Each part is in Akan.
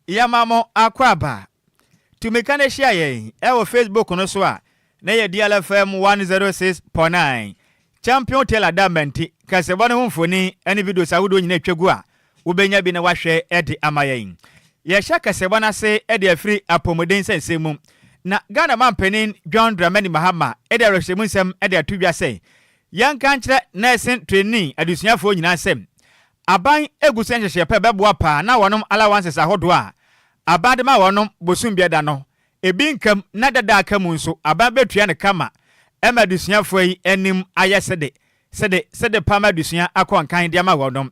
Yɛma mo akwaaba. Tumi ka na hyia yɛn wɔ Facebook no so a na yɛ DLFM 106.9. Champion Taylor da mmanti, kaseɛbɔ no ho mfoni ne videos ahodoɔ nyinaa atwa gu a wobɛnya bi na wahwɛ de ama yɛn. Yɛhyɛ kaseɛbɔ no ase de afiri apɔmuden nsɛnsɛm mu. Na Ghana manpanin John Dramani Mahama de awerɛhyɛmu nsɛm de ato dwa sɛ yɛnka nkyerɛ nursing trainee adesuafoɔ nyinaa sɛ Aban gu so nhyehyɛɛ pa bɛboa paa na wɔnom allowances ahodoɔ a aban de ma wɔnom bosom bia da no ebi nka mu na dada aka mu nso aban bɛtua no kama ɛma adesuafoɔ yi anim ayɛ sede sede sede pa ma adesua akɔ nkan de ama wɔnom.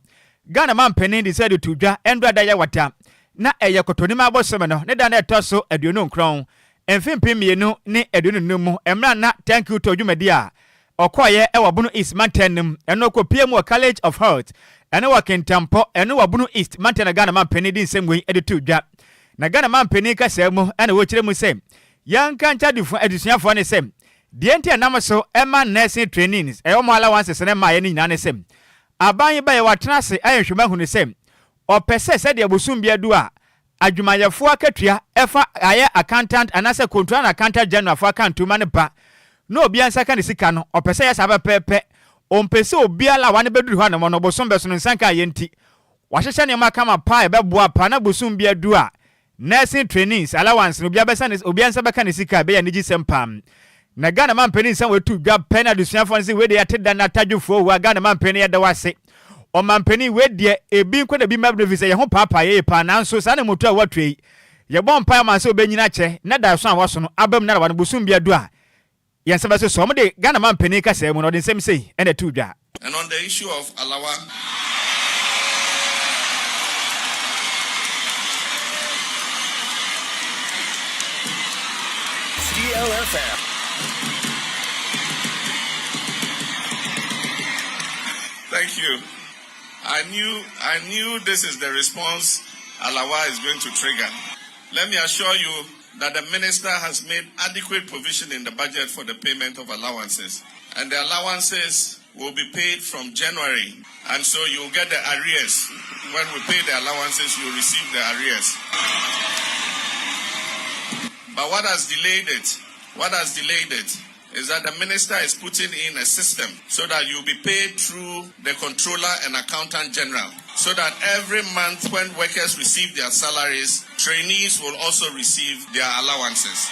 Ghana manpanin de sɛ de to dwa ɛndora da Yawata na ɛyɛ Kɔtɔnim abosome no ne da no ɛtɔ so 29 mfe 2025 mu mmerɛ a na Thank you Tour dwumadi a Ɔkɔeɛ wɔ Bono East mantam no mu, ɛno ɔkɔpuee mu wɔ College of Health, ɛno wɔ Kintampo, ɛno wɔ Bono East mantam na Ghana manpanin de nsɛm wei de too dwa. Na Ghana manpanin kasaa mu na ɔkyerɛ mu sɛ, Yɛnka nkyɛ adesuafoɔ no sɛ, deɛ nti a ɛnam so ma nursing trainees ɛyɛ wɔn allowances no mmaeɛ no nyinaa ne sɛ, aban yi baeɛ wɔatena ase ayɛ nhwɛmu ahunu sɛ ɔpɛ sɛ sɛdeɛ bosom bi adu a Adwumayɛfoɔ akatua ɛfa ayɛ accountant anaasɛ controller and accountant general foɔ akantuma no ba na obiara nsa ka ne sika no, ɔpɛ sɛ ɛyɛ saa pɛpɛɛpɛ. Ɔmpɛ sɛ obiara a wane bɛduru hɔ anom no bosom bɛso no nsa nka ayɛ nti, wahyehyɛ nneɛma kama paa a ɛbɛboa paa na bosom bi adu a nursing trainees allowance no obiara bɛsa ne obiara nsa bɛka ne sika a ɛbɛyɛ anigyesɛm paa. Na Ghana manpanin nsɛm wei to dwa pɛ na adesuafoɔ no se wei deɛ yɛate da na atadwofoɔ o a Ghana manpanin yɛda wo ase. Ɔmanpanin wei deɛ ebi nko na ebi mma efisɛ yɛn ho paapaa yɛn yie paa nanso saa anamotuo a woatua yi yɛbɔ mpaeɛ ma sɛ wobɛnyini akyɛ na daeɛso a woaso no aba mu na wano bosom bi adu a yɛn nsa bɛso so. Wɔde Ghana manpanin kasaa mu no ɔde nsɛm sei na ɛtoo dwa. And on the issue of Alawa. DLFM. Thank you. I knew I knew this is the response Alawa is going to trigger. Let me assure you that the minister has made adequate provision in the budget for the payment of allowances. And the allowances will be paid from January. And so you'll get the arrears. When we pay the allowances, you'll receive the arrears. But what has delayed it? What has delayed it? Is that the minister is putting in a system so that you'll be paid through the controller and accountant general. So that every month when workers receive their salaries, trainees will also receive their allowances.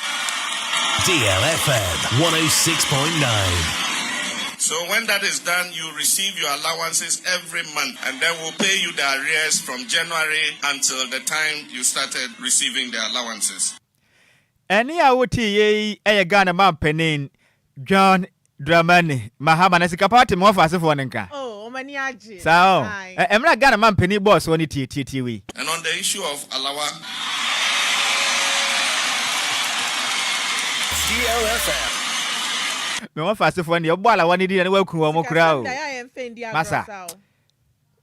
DLFM 106.9. So when that is done, you receive your allowances every month, and then we'll pay you the arrears from January until the time you started receiving the allowances. Ɛnne a woteeɛ yi yɛ Ghana manpanin John Dramani Mahama na sika paa te me wɔfa asefoɔ no nka. Oh, wɔn ani agye. Saa o. Aye. Ɛ mmerɛ a Ghana manpanin bɔɔ soɔ no tie tie tie wei. And on the issue of Alawa. DLFM. Me wɔfa asefoɔ no deɛ wobɔ Alawa no din a na waku wɔn koraa Sikasɛm o. da yɛ a yɛmfa ndi agorɔ Masa. saa o.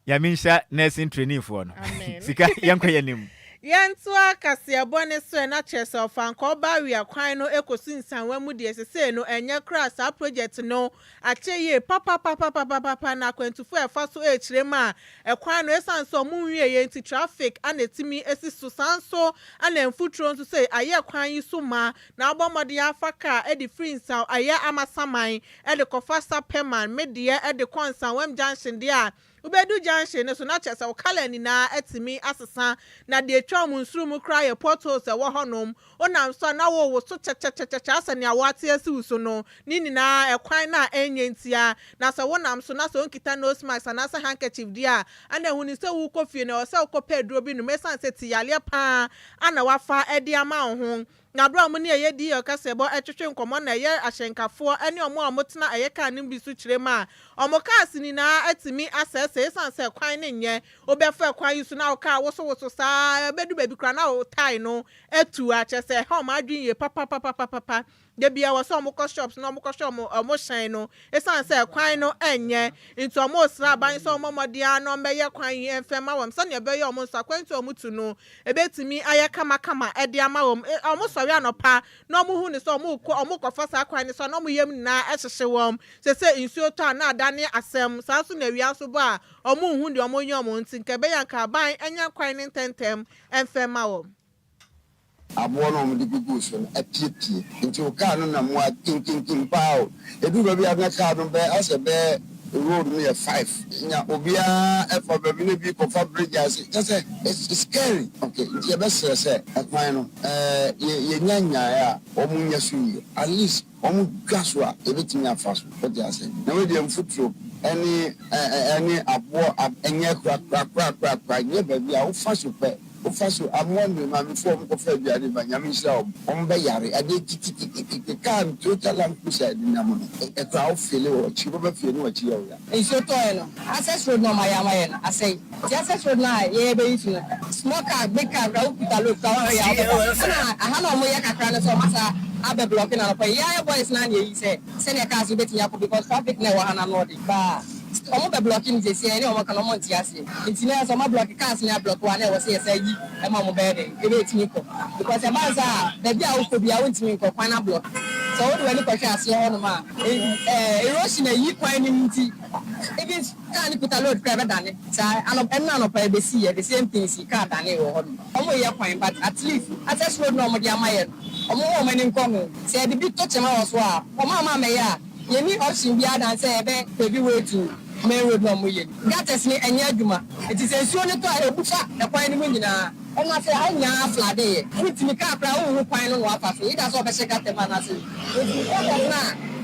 Nyame nhyira nursing trainee foɔ no. Amen. Sika yɛnkɔ yɛn anim. Yɛntoa kaseɛbɔ no so ɛ na kyerɛ sɛ ɔfankɔɔ barrier kwan no kɔsi Nsanwa mu deɛ sesei no ɛnyɛ koraa saa project no akyɛ yie papapapapapapa na akwantufoɔ a ɛfa so rekyerɛ mu a ɛkwan no ɛsiane sɛ ɔmo nwieɛ nti traffic ana ɛtumi si so saa nso ana mfuturo nso sei ayɛ kwan yi so ma na wobɔ mmɔden afa car de firi Nsaw ayɛ Amasaman de kɔfa Sapɛman medeɛ de kɔ Nsawam junction deɛ a Wubedu junction no so na kyerɛ sɛ wo colour nyinaa atumi asesa, na deɛ etwa wɔn nsuru mu koraa yɛ potholes a ɛwɔ hɔnom. Wonam so a na worewoso kyɛkyɛkyɛkyɛ asɛ nea wɔate asi wo so no, ne nyinaa ɛkwan no a ɛnyɛ ntia. Na sɛ wonam so na sɛ wonkita nose mask anaasɛ handkerchief deɛ a, ɛna hu no sɛ worekɔ fie no ɛwɔ sɛ wokɔpɛ aduro bi nom esiane sɛ ti yareɛ pa ara na woafa de ama wo ho. Na berɛ a wɔn ne ɛyɛ DL kaseɛbɔ retwetwe nkɔmmɔ na ɛyɛ ahyɛnkafoɔ ne wɔn a wɔtena ɛyɛ kaa no bi so kyerɛ mu a, wɔn cars nyinaa atumi asɛesɛe esiane sɛ kwan no nyɛ. Wobɛfa kwan yi so na wo kaa wosowoso saa ara, ɛbɛdu baabi koraa na wo tae no atu a, kyerɛ sɛ ɛha wɔn adwene yie papapapapapa. Da biara wɔ sɛ wɔkɔ shops na wɔkɔhwɛ wɔn wɔn hyɛn no esiane sɛ kwan no nyɛ nti wɔresrɛ aban sɛ wɔmmɔ mmɔden ara na wɔmmɛyɛ kwan yi mfa mma wɔn sɛnea ɛbɛyɛ a wɔn nso akwantu a wɔtu no ɛbɛtumi ayɛ kamakama de ama wɔn. Wɔsɔre anɔpa na wɔhu no sɛ wɔrekɔ wɔrekɔfa saa kwan no so a na wɔn yam nyinaa hyehye wɔn. Seesei nsuo tɔ a na adane asɛm, saa nso na awia nso bɔ a wɔnhu deɛ wɔnyɛ wɔn nti nka ɛbɛyɛ a nka aban nyɛ kwan no ntɛmntɛm mfa mma wɔn. Aboɔ no a wɔde guguu so no apiepie nti wo car no nam mu a kinkinkin paa o. Ɛduru baabi a na car no bɛyɛ asɛ bɛyɛ road no yɛ five nya obiara ɛfa baabi na ebi kɔfa bridge ase kyɛ sɛ it's scary. Ok nti yɛbɛsrɛ sɛ ɛkwan no ɛɛ yɛ yɛnya nyaeɛ a wɔn nyɛ so yie at least Wɔn dwa so a yɛbɛtumi afa so, wote ase? Na wei deɛ mfuturo ne ɛne aboɔ ɛnyɛ korakorakorakorakora, nyɛ baabi a wofa so pɛ, wofa so amoa nnue maamefoɔ wɔn kɔfa aduane ba, Nyame nhyira wɔn, wɔn bɛ yare, adeɛ kitikikikiki, car no Toyota Land Cruiser a yɛde nam no, ɛkoraa wo feele wɔ akyi, wobɛba fie ne wakyi yɛ wo ya. Nsuo tɔɔɛ no, access road no a wɔayɛ ama yɛn no asɛe. Nti access road no a yɛbɛyi so no, small car, big car koraa wokuta load koraa woanhwɛ yie a wobɛda. Ɛna aha no a wɔyɛ kakra no nso wɔasa abɛ blocke no anɔpa yi. Yɛn ara boys no ara na yɛyi sɛ sɛdeɛ cars no bɛtumi akɔ because traffic no a ɛwɔ ha no ano ɔden paa. Wɔn bɛ blocke no seesei yɛne wɔn ka no wɔn nte aseɛ. Nti na sɛ wɔn ablocke cars no ablocke hɔ a na ɛwɔ sɛ yɛsan yi ma wɔn bɛyɛ dɛn ɛbɛtumi kɔ because ɛba no saa a baabi a wokɔ biara wontumi nkɔ kwan no ablocke. Sɛ wode w'ani kɔhwɛ aseɛ hɔnom a erosion ayi kwan no mu nti even Car no kuta load koraa ɛbɛdane saa anɔpa ɛno anɔpa ɛbɛsi yɛ the same thing si car danee wɔ hɔ nom ɔmo yɛ kwan but at least access road no a ɔmo de ama yɛ no ɔmo mma ɔmo ani nkɔ ho sɛ yɛde bi to kyema wɔ so a ɔmo amma ammɛyɛ a yɛnni option biara than sɛ yɛbɛ pave way to main road no a ɔmo yɛ no gutters no ɛnyɛ adwuma nti sɛ nsuo no tɔ a ɛbu fa ɛkwan no mu nyinaa Ɛna afei ha nyinaa floodee yɛ. Wontumi kaa koraa wonhu kwan no na wafa so either sɛ ɔbɛhyɛ gutter mu anaasɛ nti gutters no a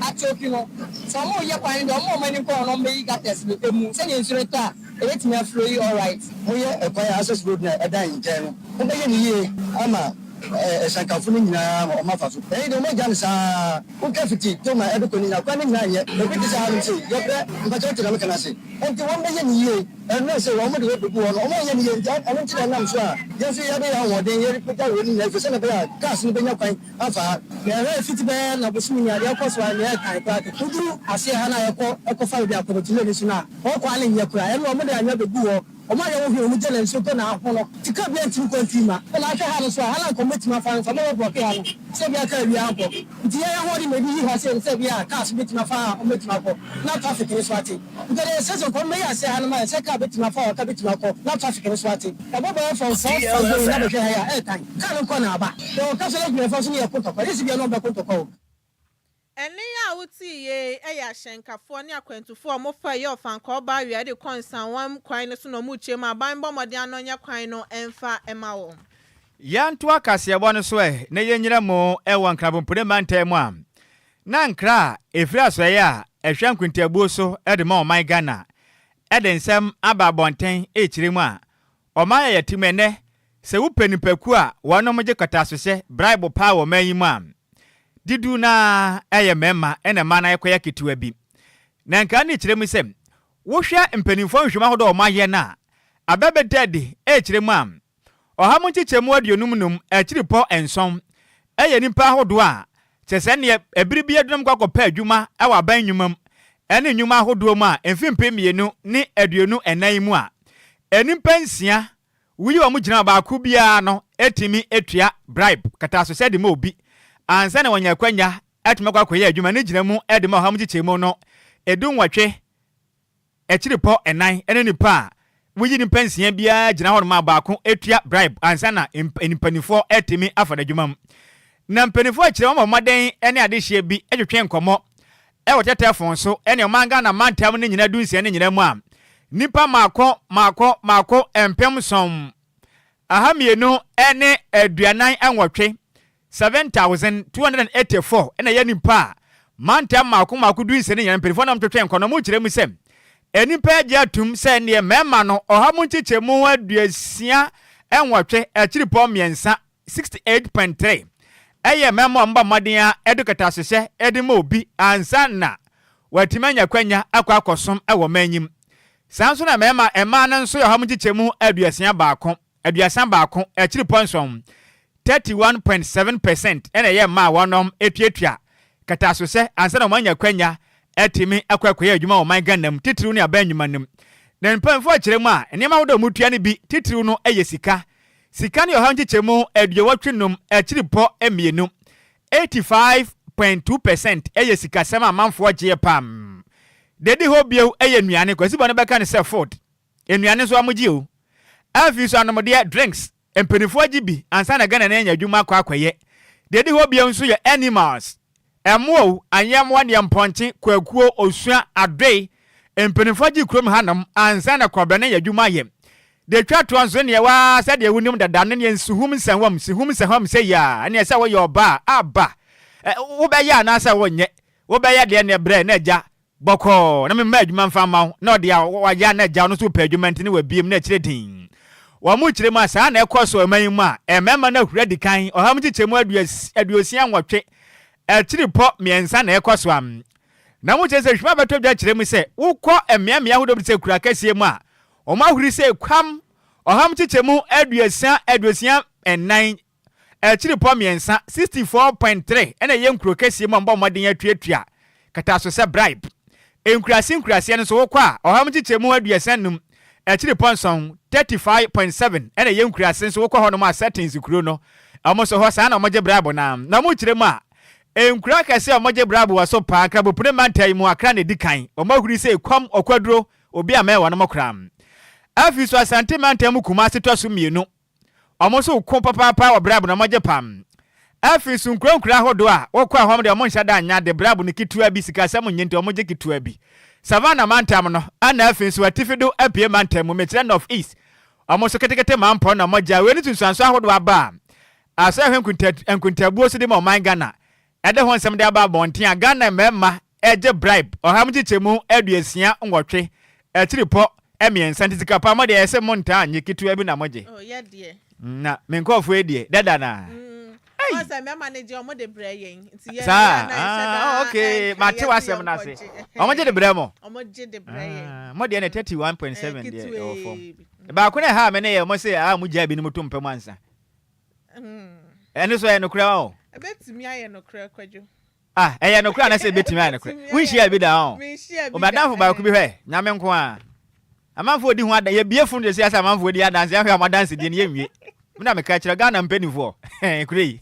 achoke no sɛ ɔmo reyɛ kwan no deɛ ɔmo mma ɔmo ani nkɔ hɔ na ɔmo bɛyi gutters no ɛmu sɛdeɛ nsuo no tɔ a ɛbɛtumi aflow yi alright. Moyɛ ɛkwan access road no a ɛda nkyɛn no mobɛyɛ no yie ama ɛhyɛnkafo no nyinaa ma wɔn afa so. Ɛyi deɛ wɔagya no saa woka fiti Toma ɛde kɔ no nyinaa kwan no nyinaa nyɛ ebi te sɛ hanom sei yɛbrɛ mpakyɛ wote deɛ meka no ase nti wɔn bɛyɛ no yie. Ɛno sɛ wɔn de wei bɛgu hɔ no, wɔanyɛ no yie nti, ɛno nti na ɛnam so a yɛn nso yɛde yɛn ahoɔden yɛrepagya wei no nyinaa afiri sɛdeɛ ɛbɛyɛ a cars no bɛnya kwan afa ha. Na ɛhɔ ɛfiti bɛyɛ na bosome ni a, deɛ ɛkɔ so ara nea ɛtan koraa kɛkɛ. Woduru aseɛ ha no a yɛkɔ ɛkɔfa baabi a Kɔbɔtule no si no a, hɔ kwan no nyɛ koraa. Ɛno wɔde anwea bɛgu hɔ, wɔayɛ ho hwee, wɔgya na nsuo tɔ na ahono nti car biara ntumi nkɔ ntumi mma. Ɛna ahwɛ ha no nso a, ha no anka wɔbɛtumi afa no nso a, wɔbɛblɔke ha no sɛ ebia car biara nkɔ. Nti yɛn ahoɔden na yɛde yi ha sei no sɛ ebia cars bɛtumi afa ha a wɔbɛtumi akɔ na traffic no so ate. Nka deɛ ɛsɛ sɛ nka wɔbɛyɛ aseɛ ha no ma yɛn sɛ car bɛtumi afa hɔ a car bɛtumi akɔ na traffic no so ate. Ɛbɔ bɛyɛ from 4:00 5 going na bɛhwɛ ha yi a ɛɛtan. Car no nkɔ na aba. Yɛwɔ car so na adwumayɛfoɔ nso ne yɛko ntɔkwa. Ɛnyɛ sɛ bia ne wɔn bɛko ntɔkwa o. Ɛnne a wotee yei yɛ ahyɛnkafoɔ ne akwantufoɔ a wɔfa ɛyɛ Ɔfankɔɔ Barrier de kɔ Nsawam kwan no so na wɔrekyerɛ mu aban bɔ mmɔden ano nyɛ kwan no mfa mma wɔn. Yɛntoa kaseɛbɔ no so ɛ na yɛnnyina mu wɔ Nkrabompire mantam mu a na nkra a ɛfiri asoɛeɛ a ɛhwɛ nkontabuo so de ma ɔman Ghana de nsɛm aba abɔnten rekyerɛ mu a ɔman a yɛte mu ɛnnɛ sɛ wopɛ nnipakuo a wɔnom gye kɔtaasohyɛ, bribe, paa wɔ ɔman yi mu a dodow no ara yɛ mmarima na mmaa no ayɛ kɔyɛ ketewa bi. Na nkra no rekyerɛ mu sɛ wohwɛ mpanimfoɔ nhwehwɛmu ahodoɔ a wɔayɛ no a aba bɛda adi rekyerɛ mu a Ɔha mu nkyekyɛmu 55 akyiripɔ nson yɛ nnipa ahodoɔ a kyerɛ sɛ neɛ ɛbere bi adunom kɔ akɔpɛ adwuma wɔ aban nnwuma mu ne nnwuma ahodoɔ mu a mfe 2024 mu a nnipa nsia woyi wɔn gyina baako biara no tumi tua bribe katasohyɛ de ma obi ansa na wɔanya akwanya atumi akɔ akɔyɛ adwuma ne gyina mu de ma ɔha mu nkyekyɛmu no 18 akyiripɔ nnan ne nnipa a woyi nnipa nsia biara gyina hɔ nom a baako tua bribe ansa na mpanimfoɔ atumi afa n'adwuma mu. Na mpanimfoɔ akyerɛ wɔn mmɔden ne adehyeɛ bi twetwe nkɔmmɔ wɔ tɛtɛfon so ne ɔman Ghana mantam no nyinaa dunsia no nyinaa mu a nnipa mmaako mmaako mmaako 7248, 7,284 na ɛyɛ nnipa a mantam mmaako mmaako dunsia no nyinaa mpanimfoɔ nam twetwe nkɔ no wɔkyerɛ mu sɛ nnipa agye atum sɛ neɛ mmarima no 68.3 munsɛ 68.3 ɛyɛ mmarima a wɔbɔ mmɔden a ɛde kɛtɛasehyɛ de ma obi ansa na wɔatumi anya kwanya akɔ akɔsom wɔ ɔman yi mu. Saa nso na mmarima mmaa no nso yɛ 61.5 31.7 percent ɛna ɛyɛ mmaa a wɔnom tuatua. Kɛtɛasosɛ ansa na wɔanya akwanya atumi akɔ akɔyɛ adwuma wɔ ɔman Ghana mu, titiriw ne aban nnwuma no mu. Na mpanyimfo akyerɛ mu a, nneɛma ahodoɔ a wɔtua no bi titiriw no yɛ sika. Sika no yɛ ɔhaw nkyekyɛmu 85 akyiripɔ mmienu, 85.2 percent, yɛ sikasɛm a amanfoɔ gyeɛ pam. Deɛ ɛdi hɔ bio yɛ nnuane, Kwasi Bɔne bɛka no sɛ food. Nnuane nso wɔgye o. Afei nso anomdeɛ, drinks, Mpaninfoɔ agye bi ansa na Ghanani anya adwuma akɔ akɔyɛ. Deɛ ɛdi hɔ bio nso yɛ animals, mmoa o, ayɛmmoa, neɛ mpɔnkye, kwakuo, osua, adoe. Mpaninfoɔ agye kurom hanom ansa na kɔbrɛ no anya adwuma ayɛ. Deɛ ɛtwa toɔ nso neɛ waa sɛdeɛ wonim dada no neɛ nsuhum nsɛnwam, nsihum nsɛhwam sei a, ɛneɛ sɛ woyɛ ɔbaa a, aba, wobɛyɛ anaasɛ wonyɛ, wobɛyɛ deɛ neɛ brɛ na agya Bɔkɔɔ, na memma adwuma mfa mma wo, na ɔde a wayɛ a na agya no nso repɛ adwuma nti na wabue mu na akyire dinn. Wɔn kyerɛ mu a saa na ɛkɔ so ɔman yi mu a mmarima no ahuri adi kan, ɔha mu nkyekyɛmu 68 akyiripɔ mmiɛnsa na ɛkɔ so a na wɔn kyerɛ sɛ hwim abɛtɔ dwa kyerɛ mu sɛ wokɔ mmeammea ahodoɔ bi te sɛ kuro akɛseɛ mu a wɔn ahuri sɛ kwam ɔha mu nkyekyɛmu 30 64 Akyiripɔ mmiɛnsa, 64.3, na ɛyɛ nkuro kɛseɛ mu a wɔbɔ mmɔden atuatua kataso sɛ bribe. Nkuraase nkuraaseɛ no nso wokɔ a, ɔha mu nkyekyɛmu 35 akyiripɔ nson, 35.7, na ɛyɛ nkuraase nso wokɔ hɔnom a settings kuro no, wɔn nso hɔ saa na wɔgye bribe no ara. Na wɔkyerɛ mu a, nkuro akɛseɛ a wɔgye bribe wɔ so paa, Nkrabopene mantam yi mu Accra na ɛdi kan, wɔn ahuri sɛ Kwam, Ɔkwaduro, obi ammɛn wɔnom koraa. Afei nso Asante mantam mu Kumasi tɔ so mmienu. Wɔn nso ko papaapa wɔ brabo na wɔgye pam. Afei nso nkuro nkuro ahodoɔ a wokɔ a hɔn deɛ wɔn nhyɛ da nyɛ ade, brabo no ketewa bi, sikasɛm nyɛ nti wɔgye ketewa bi. Savannah mantam no ɛna afei nso atifi do apue mantam mu, mekyerɛ North East, wɔn nso ketekete mampɔn na wɔgye a wei ne nsunsuansoɔ ahodoɔ aba a asɔre hwɛ nkuntabuo so de ma ɔman Ghana ɛde ho nsɛm de aba abɔnten a Ghana mmarima Ɛgye bribe ɔha mu nkyekyɛmu 68 akyiripɔ mmiɛnsa nti sika pa mo deɛ ɛsɛ mo ntaa nye ketewa bi na mo gye. Oh yɛ deɛ. Na me nkurɔfoɔ yi deɛ dada na. Ei. Wɔn sɛ mmarima no gye wɔn de brɛ yɛn nti yɛn Saa yɛn na yɛhyɛ ah daa okay ɛnka mate yɛn se w'asɛm yɛn no ase. kɔgye. Wɔn gye de brɛ mo. Wɔn gye de brɛ yɛn. Ah mo deɛ ne 31.7 Ɛɛ deɛ ɛwɔ fam. ketewaa bi. Baako na ɛhaa me ne yɛ wɔn se ah mo gyaa binom to mpa mu ansa. Ɛno so ɛyɛ nokorɛ o. Ɛbɛtumi ayɛ nokorɛ Kwadwo. Ah, ɛyɛ nokorɛ anasɛ ɛbɛtumi ayɛ nokorɛ? Wonhyiaa bi da ɔn? Wo madamfo baako bi hwɛ, Nyame nko ara. Amanfoɔ di ho adan, yɛbie fon de sɛ amanfoɔ di adanse, ahwɛ a mo adansedie no yɛnwie. Me na meka kyerɛ Ghana mpanimfoɔ, kuro yi,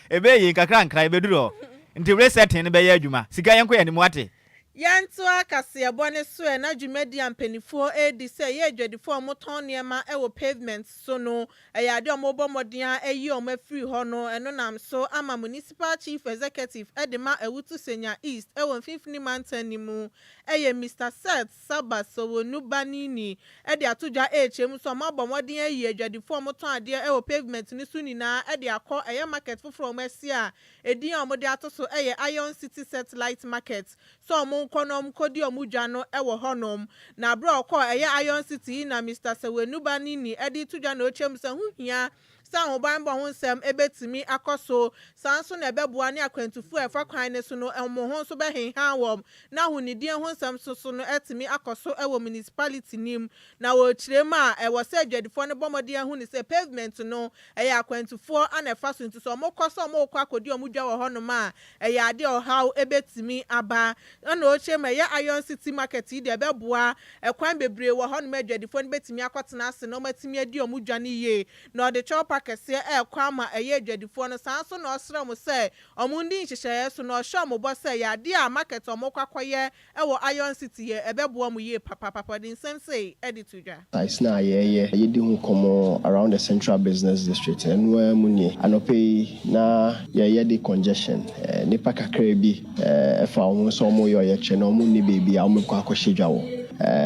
ɛbɛyɛ yie nkakra nkra yɛbɛduru hɔ. Nti resetting no bɛyɛ adwuma. Sika yɛnkɔ yɛn anim wate. Yɛntoa kaseɛbɔ no so ɛ, na dwumadi a mpanimfoɔ redi sɛ ɛyɛ adwadifoɔ a wɔtɔn nneɛma wɔ pavement so no, ɛyɛ adeɛ a wɔrebɔ mmɔden ara ayi wɔn afiri hɔ no, ɛno nam so ama Municipal Chief Executive de ma Awutu Senya East wɔ Mfimfini Mantam no mu yɛ Mister Seth Saba Sowonu Banini de ato dwa rekyerɛ mu sɛ wɔabɔ mmɔden ayi adwadifoɔ a wɔtɔn adeɛ wɔ pavement no so nyinaa de akɔ ɛyɛ market foforɔ a wɔasi a edin a wɔde ato so yɛ Iron City Satellite Market sɛ wɔnkɔ na wɔnkɔdi wɔn dwa no wɔ hɔnom. Na berɛ a ɔkɔɔ ɛyɛ Iron City yi na Mister Sewenuba Nini de reto dwa na ɔkyerɛ mu sɛ ho hia sɛ ahobanbɔ ho nsɛm bɛtumi akɔ so, saa nso na ɛbɛboa ne akwantufoɔ a ɛfa kwan no so no wɔn ho nso bɛhenhan wɔn na ahonidie ho nsɛm nso so no atumi akɔ so wɔ municipality no mu. Na wɔrekyerɛ mu a, ɛwɔ sɛ adwadifoɔ no bɔ mmɔden ahu no sɛ pavement no ɛyɛ akwantufoɔ na ɛfa so nti sɛ wɔkɔ sɛ wɔrekɔ akɔdi wɔn dwa wɔ hɔnom a, ɛyɛ adeɛ a ɔhaw bɛtumi aba. Ɛna ɔkyerɛ mu a, ɛyɛ Iron City Market yi deɛ ɛbɛboa, ɛkwan bebree wɔ hɔnom a adwadifoɔ no bɛtumi akɔtena ase na wɔatumi adi wɔn dwa no yie. Na ɔde kyɛwpa kɛseɛ rekɔ ama ɛyɛ adwadifoɔ no. Saa nso na ɔsrɛ wɔn sɛ wɔndi nhyehyɛeɛ so na ɔhyɛ wɔn bɔ sɛ ɛyɛ adeɛ a market a wɔrekɔ akɔyɛ wɔ Iron City yɛ, ɛbɛboa mo yie papaapa. Ɔde nsɛm sei de to dwa. Sites no a yɛreyɛ, yɛdi ho nkɔmmɔ around the central business district, ɛno ara mu nie. Anɔpa yi na yɛreyɛ decongestion, nnipa kakra bi fa wɔn ho sɛ wɔreyɛ ɔyɛkyerɛ na wɔnni baabi a wɔbɛkɔ akɔhyɛ dwa wɔ.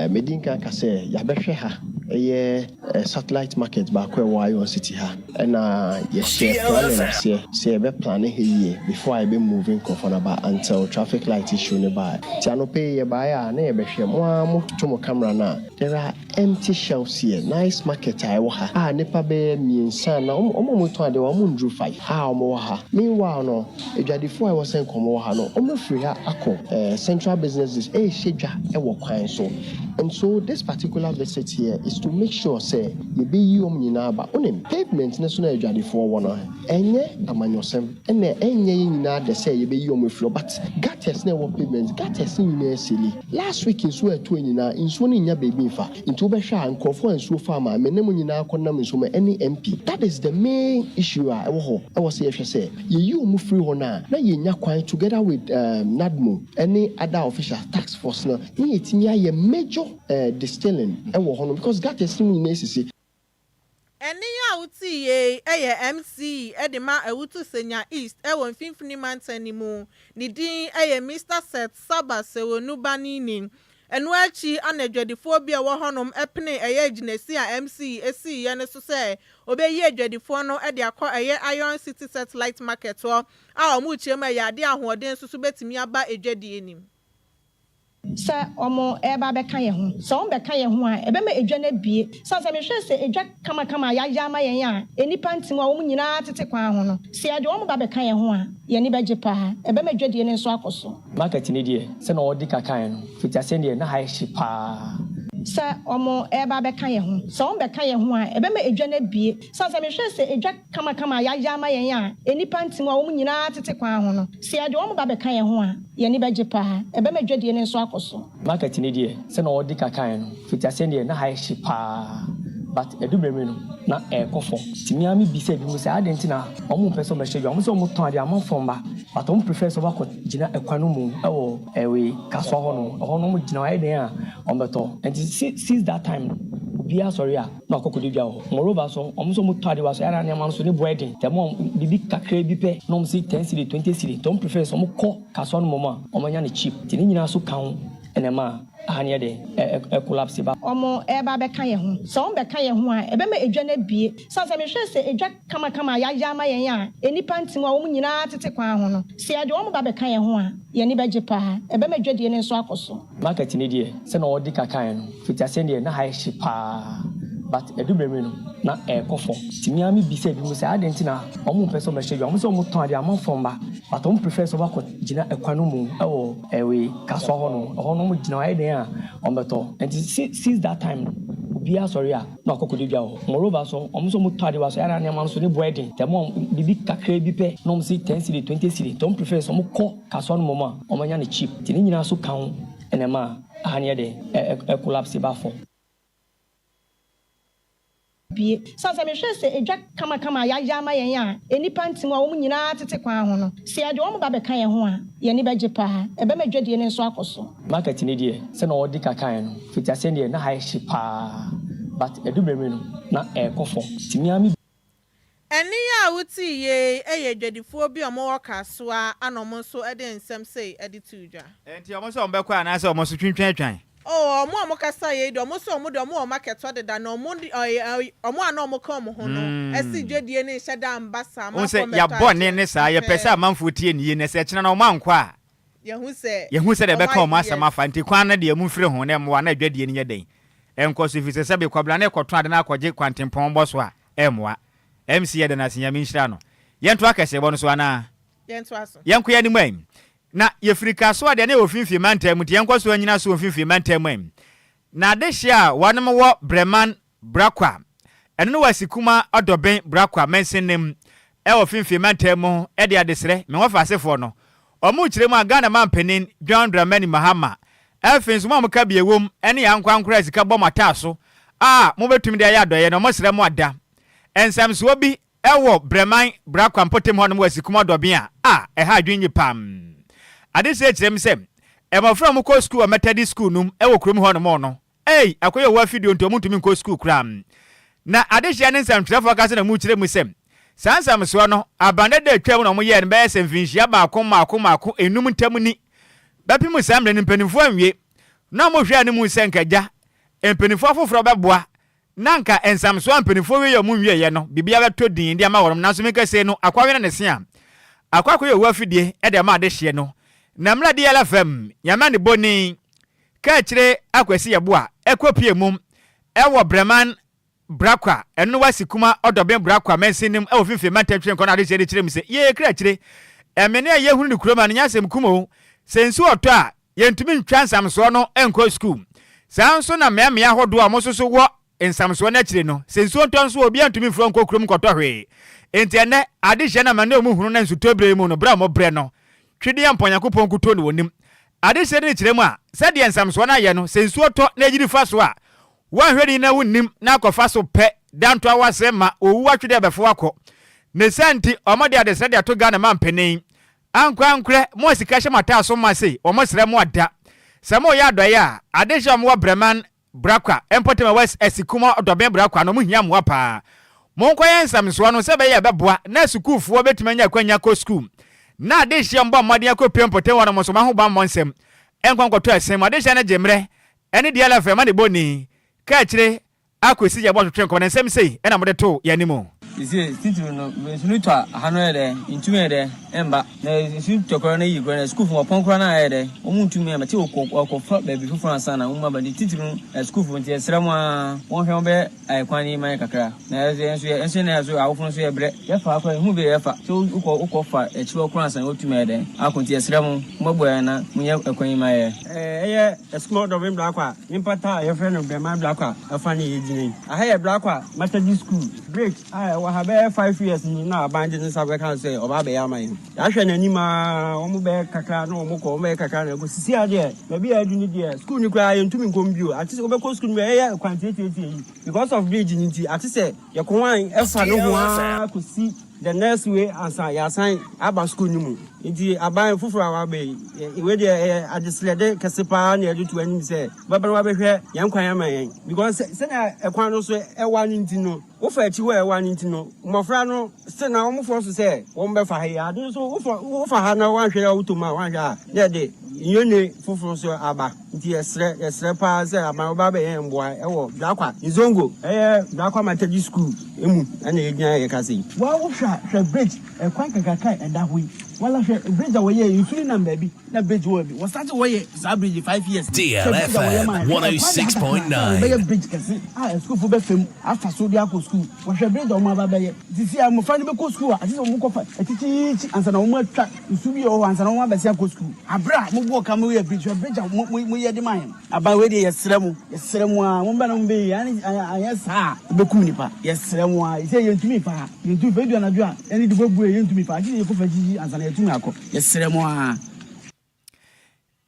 Mɛdi nkan aka sɛ yɛabɛhwɛ ha, ɛyɛ satellite market baako a ɛwɔ Iron City ha. Ɛna yɛhyɛɛ planning aseɛ sɛ yɛbɛ plane ha yie before a yɛbɛ move nkorɔfoɔ no aba until traffic light issue no baeɛ. Nti anɔpa yi yɛbaeɛ a na yɛbɛhwɛ, mo ara mo to mo camera no a, there are empty shelves here, nice market a ɛwɔ ha a nnipa bɛyɛ mmiensa anaa wɔn a wɔtɔn adeɛ wɔ ha wɔn nnuru five a wɔwɔ ha. Meanwhile no adwadifoɔ a ɛwɔ sɛ nka wɔwɔ ha no wɔn afiri ha akɔ central business district ɛrehyɛ dwa wɔ kwan so and so this particular visit here is. is to make sure sɛ yɛbɛyi wɔn nyinaa aba. Wonim, pavement no so na adwadifoɔ wɔ no, ɛnyɛ amanyɔsɛm ɛna ɛnyɛ yɛn nyinaa dɛ sɛ yɛbɛyi wɔn afiri hɔ, but gutters na ɛwɔ pavement, gutters no nyinaa asili. Last week nsuo a ɛtɔɔ nyinaa, nsuo no nnya baabi mfa. Nti wobɛhwɛ a nkurɔfoɔ a nsuo faa maame ne mo nyinaa kɔnam nsuo mu ɛne MP. That is the main issue a ɛwɔ hɔ. Ɛwɔ sɛ yɛhwɛ sɛ yɛyi wɔn firi hɔ no a, na yɛnya kwan together with um, NADMO ɛne other officials, task force no, na yɛtumi ayɛ major uh, distilling ɛwɔ hɔ no because gutters no mu nyinaa esisi. Ɛnne a wotee yei yɛ MC de ma Awutu Senya East wɔ Mfimfini Mantam no mu. Ne din yɛ Mister Seth Saba Sewonu Banini. Ɛno akyi na adwadifoɔ bi a ɛwɔ hɔnom penee ɛyɛ agyinasi a MC siiɛ no so sɛ ɔbɛyi adwadifoɔ no de akɔ ɛyɛ Iron City Satellite Market hɔ a wɔrekyerɛ mu ɛyɛ adeɛ a ahoɔden nso so bɛtumi aba adwadie no mu. Sɛ wɔreba abɛka yɛn ho. Sɛ wɔbɛka yɛn ho a, ɛbɛma edwa no abue. Sane sɛ mehwɛ sɛ edwa kamakama a yɛayɛ ama yɛn a nnipa nte mu a wɔn nyinaa tete kwan ho no, sɛ yɛde wɔn ba bɛka yɛn ho a, yɛn ani bɛgye paa. Ɛbɛma dwadie no nso akɔ so. Market no deɛ, sɛnea wɔde ka kaeɛ no, mfitiaseɛ no deɛ, na ha yɛ hye paa. Sɛ wɔreba abɛka yɛn ho. Sɛ wɔbɛka yɛn ho a, ɛbɛma edwa no abue. Sane sɛ mehwɛ sɛ edwa kamakama a yɛayɛ ama yɛn a nnipa nte mu a wɔn nyinaa tete kwan ho no, sɛ yɛde wɔn ba bɛka yɛn ho a, yɛn ani bɛgye paa. Ɛbɛma dwadie no nso akɔ so. Market no deɛ, sɛnea wɔde ka kaeɛ no, mfitiaseɛ no deɛ, na ha yɛ hye paa. But ɛdu berɛ bi no, na ɛrekɔ fam. Nti me ara mebisaa binom sɛ adɛn nti na wɔmpɛ sɛ wɔbɛhyɛ dwa. Wɔn sɛ wɔtɔn adeɛ a, amanfoɔ mma. But wɔn prefer sɛ wɔakɔ gyina ɛkwan no mu wɔ ɛwei Kasoa hɔ nom. Ɛhɔ no wɔn gyina hɔ ayɛ dɛn a wɔn bɛtɔ. Nti since that time no obiara sɔre a na wakɔ kɔdi dwa wɔ hɔ. Moreover nso wɔn nso wɔn tɔ adeɛ wɔ asɔre a na nneɛma no nso ne bo yɛ den. Nti ɛma wɔn biribi kakra bi pɛ na wɔn se ten cedi 20 cedi. Nti wɔn prefer sɛ wɔn kɔ Kasoa no mmom a wɔn anya no cheap. Nti ne nyinaa nso ka ho na ɛma aha no yɛ dɛn ɛ collapse ba. Wɔreba abɛka yɛn ho. Sɛ wɔbɛka yɛn ho a, ɛbɛma edwa no abue. Sane sɛ mehwɛ sɛ edwa kamakama a yɛayɛ ama yɛn a nnipa nte mu a wɔn nyinaa tete kwan ho no, sɛ yɛde wɔn ba bɛka yɛn ho a, yɛn ani bɛgye paa. Ɛbɛma dwadie no nso akɔ so. Market no deɛ, sɛnea wɔde ka kaeɛ no, mfitiaseɛ no deɛ, na ha yɛ hye paa. But ɛdu berɛ bi no, na ɛrekɔ fam. Nti me ara mebisaa binom sɛ adɛn nti na wɔmpɛ sɛ wɔbɛhyɛ dwa. Wɔn sɛ wɔtɔn adeɛ a, amanfoɔ mma. But wɔn prefer sɛ wɔakɔ gyina ɛkwan no mu wɔ ɛwei Kasoa hɔ nom. Ɛhɔ no wɔn gyina hɔ ayɛ dɛn a wɔn bɛtɔ. Nti since that time no obiara sɔre a na wakɔ kɔdi dwa wɔ hɔ. Moreover nso wɔn nso wɔn tɔ adeɛ wɔ asɔre a na nneɛma no nso ne bo yɛ den. Nti ɛma wɔn biribi kakra bi pɛ na wɔn se ten cedi, 20 cedi. Nti wɔn prefer sɛ wɔn kɔ Kasoa no mmom a wɔn anya no cheap. Nti ne nyinaa nso ka ho na ɛma aha no yɛ dɛn ɛ collapse ba fam. Bue. Sane sɛ mehwɛ sɛ edwa kamakama a yɛayɛ ama yɛn a nnipa nte mu a wɔn nyinaa tete kwan ho no, sɛ yɛde wɔn ba bɛka yɛn ho a, yɛn ani bɛgye paa. Ɛbɛma dwadie no nso akɔ so. Market no deɛ, sɛnea wɔde ka kaeɛ no, mfitiaseɛ no deɛ, na ha yɛ hye paa. But ɛdu berɛ bi no, na ɛrekɔ fam. Nti me ara me. Ɛnne a wotee yei yɛ adwadifoɔ bi a wɔwɔ Kasoa a na wɔn nso de nsɛm sei de too dwa. Enti wɔn sɛ wɔbɛkɔ anaasɛ wɔn nso twintwantwan? Oh, wɔn a wɔkasa yei deɛ, wɔn nso wɔn deɛ wɔn wɔ market hɔ deda, na wɔn de, ɔy, wɔn a na wɔka wɔn ho no, si dwadie no nhyɛ da mba saa, Wohu sɛ amanfoɔ mmɛtɔ yɛabɔ ne adeɛ. ne saa, yɛpɛ sɛ Ɛhɛn. amanfoɔ tie no yie, na sɛ ɛkyena no wɔn ankɔ a, Yɛhu sɛ yɛhu sɛdeɛ wɔn ɛbɛka ayɛ, wɔn asɛm yes. afa, nti kwan no deɛ momfiri ho na ɛmmoa na adwadie no nyɛ dɛn? Ɛnkɔ so, ɛfiri sɛ sɛbe Kwabena no rekɔtɔn ade no akɔgye kwantempɔn bɔ so a, ɛmmoa. MC yɛda no ase Nyame nhyira no. Yɛntoa kɛseɛbɔ no so anaa? Yɛntoa so. Yɛnkɔ yɛn anim ɛ. Na yɛfiri Kasoa deɛ na yɛwɔ Mfimfini Mantam mu nti yɛnkɔ so nnyina so wɔ Mfimfini Mantam mu ɛ. Na adehyeɛ a wɔnom wɔ Breman Brakwa, ɛno ne wɔ Asikuma Ɔdɔben Brakwa mansin no mu wɔ Mfimfini Mantam mu de adesrɛ me wɔfa asefoɔ no. Wɔn kyerɛ mu a Ghana Manpanin John Dramani Mahama afei nso mo a moka bi ɛwom ne yɛn ankorankoro a sika bɔ mo ataaso a mobɛtumi de ayɛ adɔeɛ no wɔsrɛ mo ada Nsamsoɔ bi wɔ Brɛman Brakwa mpɔtam hɔnom wɔ Asikum Ɔdɔbea a ɛha adwene yie paa. Adesua kyerɛ mu sɛ mmɔfra a wɔkɔ sukuu wɔ Methodist sukuu no mu wɔ kurom hɔnom no, ei, akɔyɛ owuo afidie nti wɔntumi nkɔ sukuu koraa. Na adesua ne nsɛmtwerɛfoɔ kasa na wɔkyerɛ mu sɛ saa nsamsoɔ no, aban dada a atwam na wɔyɛɛ no bɛyɛ sɛ mfinhyia baako mmaako mmaako nnum ntam ni. Bɛpem saa mmerɛ no mpanimfoɔ anwie na wɔhwɛɛ anim sɛ nka agya mpanimfoɔ afoforɔ bɛboa Na anka nsamsoɔ a mpaninfoɔ wie yɛ ɔmo nwieɛ no, biribiara bɛtɔ dinn de ama wɔnom, nanso meka sei no, akɔawene ne se a, akɔ akɔyɛ owu afidie de ama adehyeɛ no. Na mmerɛ DL fam, Nyame anebɔni, Kaakyire Akwasi Yeboah kɔ pie mu wɔ Breman Brakwa, ɛno no wasi Kuma Ɔdɔben Brakwa mansin no mu wɔ Finfin mantam Twe nkɔ no adehyeɛ de kyerɛ mu sɛ, Yee Krakyire, ɛmene a yɛhunu no kurom ha no nyɛ asɛm kum o, sɛ nsuo ɔtɔ a, yɛntumi ntwa nsamsoɔ no nkɔ sukuu. Saa nso na mmeammea ahodoɔ a wɔn nso so wɔ. nsamsoɔ no akyire no, sɛ nsuo ntɔ nso a obiara ntumi mfiri hɔ nkɔ kurom nkɔtɔ hwee. Enti ɛnnɛ, adehyeɛ no amane a wɔhunu no nsutɔ berɛ yi mu no, berɛ a wɔbrɛ no, Twedeɛ mpo Nyankopɔn nkutoo na ɔnim. Adehyeɛ no rekyerɛ mu a, sɛdeɛ nsamsoɔ no ayɛ no, sɛ nsuo tɔ na ɛyiri fa so a, woanhwɛ no yie na wonnim na akɔfa so pɛ, da ntoa w'ase ma owu atwedeɛ bɛfo akɔ. Ne saa nti, wɔde adesrɛ de ato Ghana mampanin Ankorankorɛ, mo a sika hyɛ mo ataaso ma sei, wɔn srɛ mo ada. Sɛ mo reyɛ adɔeɛ a, adehyeɛ a wɔn wɔ Breman, Brakwa, mpɔtam a ɛwɔ Asikuma, Ɔdɔben Brakwa no, wɔn hia mmoa paa. Mo nkɔ yɛ nsɛmsoɔ no sɛ ɛbɛyɛ a ɛbɛboa na asukuufoɔ bɛtumi anya akwanya akɔ sukuu. Na adehyeɛ a wɔn bɔ mmɔden akɔ pue mpɔtam hɔ nom nso, wɔn ahobammɔ nsɛm nkɔ nkɔtɔ ɛsen mu. Adehyeɛ no gye mmerɛ ɛne DLF amanebɔni, kaakyire Akwesi yɛ bɔ twetwe nkɔmɔ na nsɛm sei na mode too yɛn anim o. Sese titiriw no, nsu no tɔ a, aha no yɛ dɛ, ntumi yɛ dɛ, ɛmba. Na nsu tɔ koraa na eyi koraa na sukuufo wɔpɔn koraa na ayɛ dɛ, wɔn ntumi ɛmba. Te wɔkɔ wɔkɔfa baabi foforɔ ansa na wɔn aba. Nti titiriw no, sukuufo nti yɛsrɛ mo ara, wɔnhwɛ wɔn bɛyɛ ayɛ kwan yi ma yɛ kakra. Na yɛ nso yɛn nso yɛ nso na yɛ nso awofo no nso yɛ brɛ. Yɛfa ha koraa yɛhu baabi a yɛfa. Sɛ wokɔ wokɔ fa akyiri hɔ koraa ansa na wɔatumi ayɛ dɛ akɔ. Nti yɛsrɛ mo, mommɛboa yɛn na monyɛ kwan yi ma yɛ. Ɛyɛ Esukuu Ɔdɔben Blakwa ne mpata a yɛfrɛ no Brɛman Blakwa ɛfa ne yɛgyina yi. Aha yɛ Blakwa Methodist School. Bridge a ɛwɔ ha bɛyɛ 5 years ni na aban de ne nsa bɛka sɛ ɔba abɛyɛ ama yɛn. Yɛahwɛ n'anim aa, wɔn bɛyɛ kakra na wɔn kɔ, wɔn bɛyɛ kakra na ɛkɔ. Sisi adeɛ, baabi a adu no deɛ, school no koraa yɛntumi nkɔm bio. Ate sɛ wobɛkɔ school no mu ɛyɛ kwan tietietie yi. Because of bridge no nti, ate sɛ yɛkɔ wan ɛfa no ho aa kɔsi the next way ansa yɛasan aba school no mu. Nti aban foforɔ a waba yi, wei deɛ ɛyɛ adesrɛde kɛse paa na yɛde to anim sɛ bɛba na wabɛhwɛ yɛn kwan ama yɛn. Because sɛnea ɛkwan no so ɛwa no nti no, wofa akyi hɔ a ɛwa no nti no, mmɔfra no still na wɔn fɔ so sɛ wɔn bɛfa ha yi. Ade nso wofa wofa ha na wanhwɛ a wotɔ mu a wanhwɛ a na yɛde nyone foforɔ so aba. Nti yɛsrɛ yɛsrɛ paa sɛ aban wɔba abɛyɛ yɛn mboa ɛwɔ Brakwa Nzongo ɛyɛ Brakwa Matadi School emu ɛna yɛgyina yɛkasa yi. Wa wo hwɛ a hwɛ bridge ɛkwan kakraka a ɛda hɔ yi wala hwɛ bridge a wɔyɛɛ yi nsu no nam baabi na bridge wɔ baabi wɔ starte wɔyɛ saa bridge yi 5 years ni hwɛ bridge a wɔyɛ maa hwɛ ɛkwan da ha kakra sɛ wɔbɛyɛ bridge kɛse a asukuufo bɛfa mu afa so de akɔ sukuu wɔhwɛ bridge a wɔn aba abɛyɛ sisi a mmɔfra no bɛkɔ sukuu a agye sɛ wɔn kɔfa akyikyiikyi ansa na wɔn atwa nsu bi a ɛwɔ hɔ ansa na wɔn abɛsen akɔ sukuu abere a mobɔɔ ka moyɛ bridge hwɛ bridge a mo mo moyɛ de maa yɛn. Aban wei deɛ yɛsrɛ mo, yɛsrɛ mo ara, mommra na mommɛyi yɛn, anyɛ saa a ɛbɛkum nnipa, yɛsrɛ mo ara, seisei yɛntumi mfa ha, yɛntumi mfa, ɛdu anadwo a yɛne de bɔbue, yɛntumi mfa ha, gye sɛ yɛkɔfa akyikyi ansa na yɛatumi akɔ, yɛsrɛ mo ara.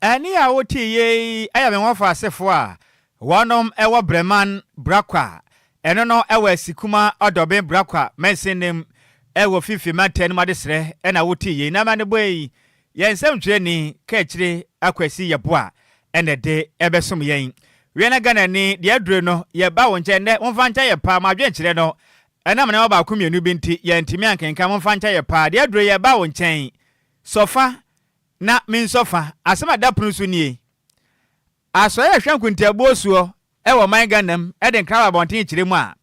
Ɛnne a wotee yei yɛ me wɔfa asefoɔ a wɔnom wɔ Breman Brakwa, ɛno no wɔ Asikuma Ɔdɔben Brakwa mansin wɔ Fifi mantam no mu adesrɛ na wotee yei. Na amanebɔ yi Yɛn nsɛmtwerɛni Kaakyire Akwasi Yeboah na ɛde ɛbɛsom yɛn. Wiɛ na Ghanani, deɛ adure no, yɛba wo nkyɛn nnɛ, momfa nkyɛ yɛ paa, mo adwenkyerɛ no, ɛnam nneɛma baako mmienu bi nti, yɛantumi ankenkan, momfa nkyɛ yɛ paa, deɛ adure yɛba wo nkyɛn, sɔ fa na mensɔ fa, asɛm a ɛda pono so nie. Asɔre a ɛhwɛ nkontabuo soɔ wɔ ɔman Ghana mu de nkra ba abɔnten kyerɛ mu a,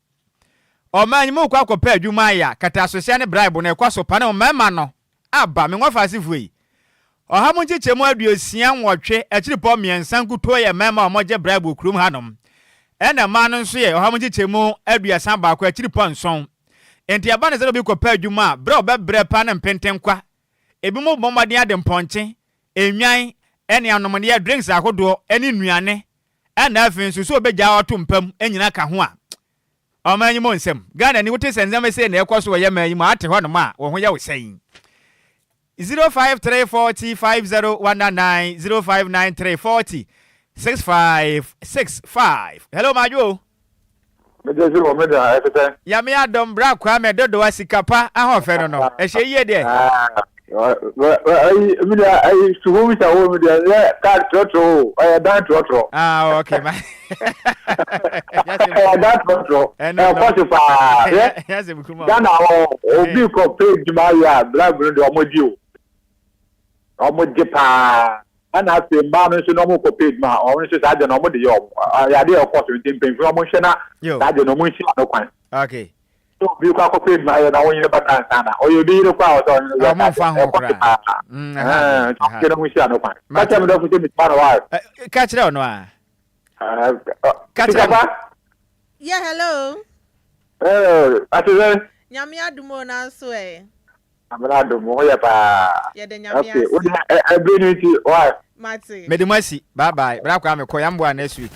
ɔman yi mu rekɔ akɔpɛ adwuma ayɛ a, kɛtɛasohyɛ ne bribe no ɛkɔ so pa ne mmarima no aba. Me nwɔfaasefoɔ yi, ɔha mu nkyekyɛmu 68 akyiripɔ mmiɛnsa nkutoo yɛ mmarima a wɔgye bribe wɔ kurom hanom, ɛna mmaa no nso yɛ ɔha mu nkyekyɛmu 31 akyiripɔ nson. Enti ɛba no sɛ obi kɔpɛ adwuma a, berɛ a ɔbɛbrɛ paa ne mpentenkwa. Ebinom bɔ mmɔden ade mpɔnkye, nnwan, ne anomneɛ, drinks ahodoɔ, ne nnuane, ɛna afei nso sɛ ɔbɛgyaa ɔto mpa mu nyina ka ho a, ɔman yi mu nsɛm. Ghana ni, wote sɛ nneɛma sei na ɛkɔ so wɔ yɛ man yi mu a, ate hɔnom a, wo ho yɛ wo sɛn? 053 40 50 199 0593 40 65 65. Hello, Madwo. Megye si wɔ me da ɛte sɛ. Nyame adom bra Kwame dodowa sika pa ahoɔfɛ no no ɛhyɛ yie deɛ. Ayi mi deɛ ayi suhu bi sa wo mi deɛ yɛ card trɔtrɔ o ɔyɛ dan trɔtrɔ. Ah okay ma. Ɛyɛ dan trɔtrɔ ɛkɔ so paa hwɛ Ghana hɔ obi kɔ pay adwuma yɛ a bribe no deɛ ɔmo gye o ɔmo gye paa. Ɛna afei mmaa no nso na wɔn kɔ pɛ adwuma a wɔn nso saa deɛ na wɔn de yɛ wɔn ɛyɛ adeɛ a ɛkɔ so nti mpanyinfo no wɔn nhwɛ na saa deɛ na wɔn nsi ano kwan. Okay. So obi kɔ akɔpɛ adwuma yɛ na wɔn yere ba nansa na ɔyɛ obi yere kɔ a ɔsɛ ɔyere yɛ saa deɛ ɛkɔ so paa. Ɛɛ nti wɔn nhwɛ na wɔn nsi ano kwan. Ka kyerɛ mi dɔfo sɛ mi tima no wa. Ka kyerɛ ɔno a. Ka kyerɛ no. Yeah, hello. Ɛɛ ate sɛ. Nyame adum o nanso ɛ. Amena adom wo ho yɛ paa. Yɛda Nyame Okay, ase. wo deɛ ɛ ɛbere no nti why? Mate. Mede mo asi. Bye bye. Bra Kwame kɔ yɛn mboa next week.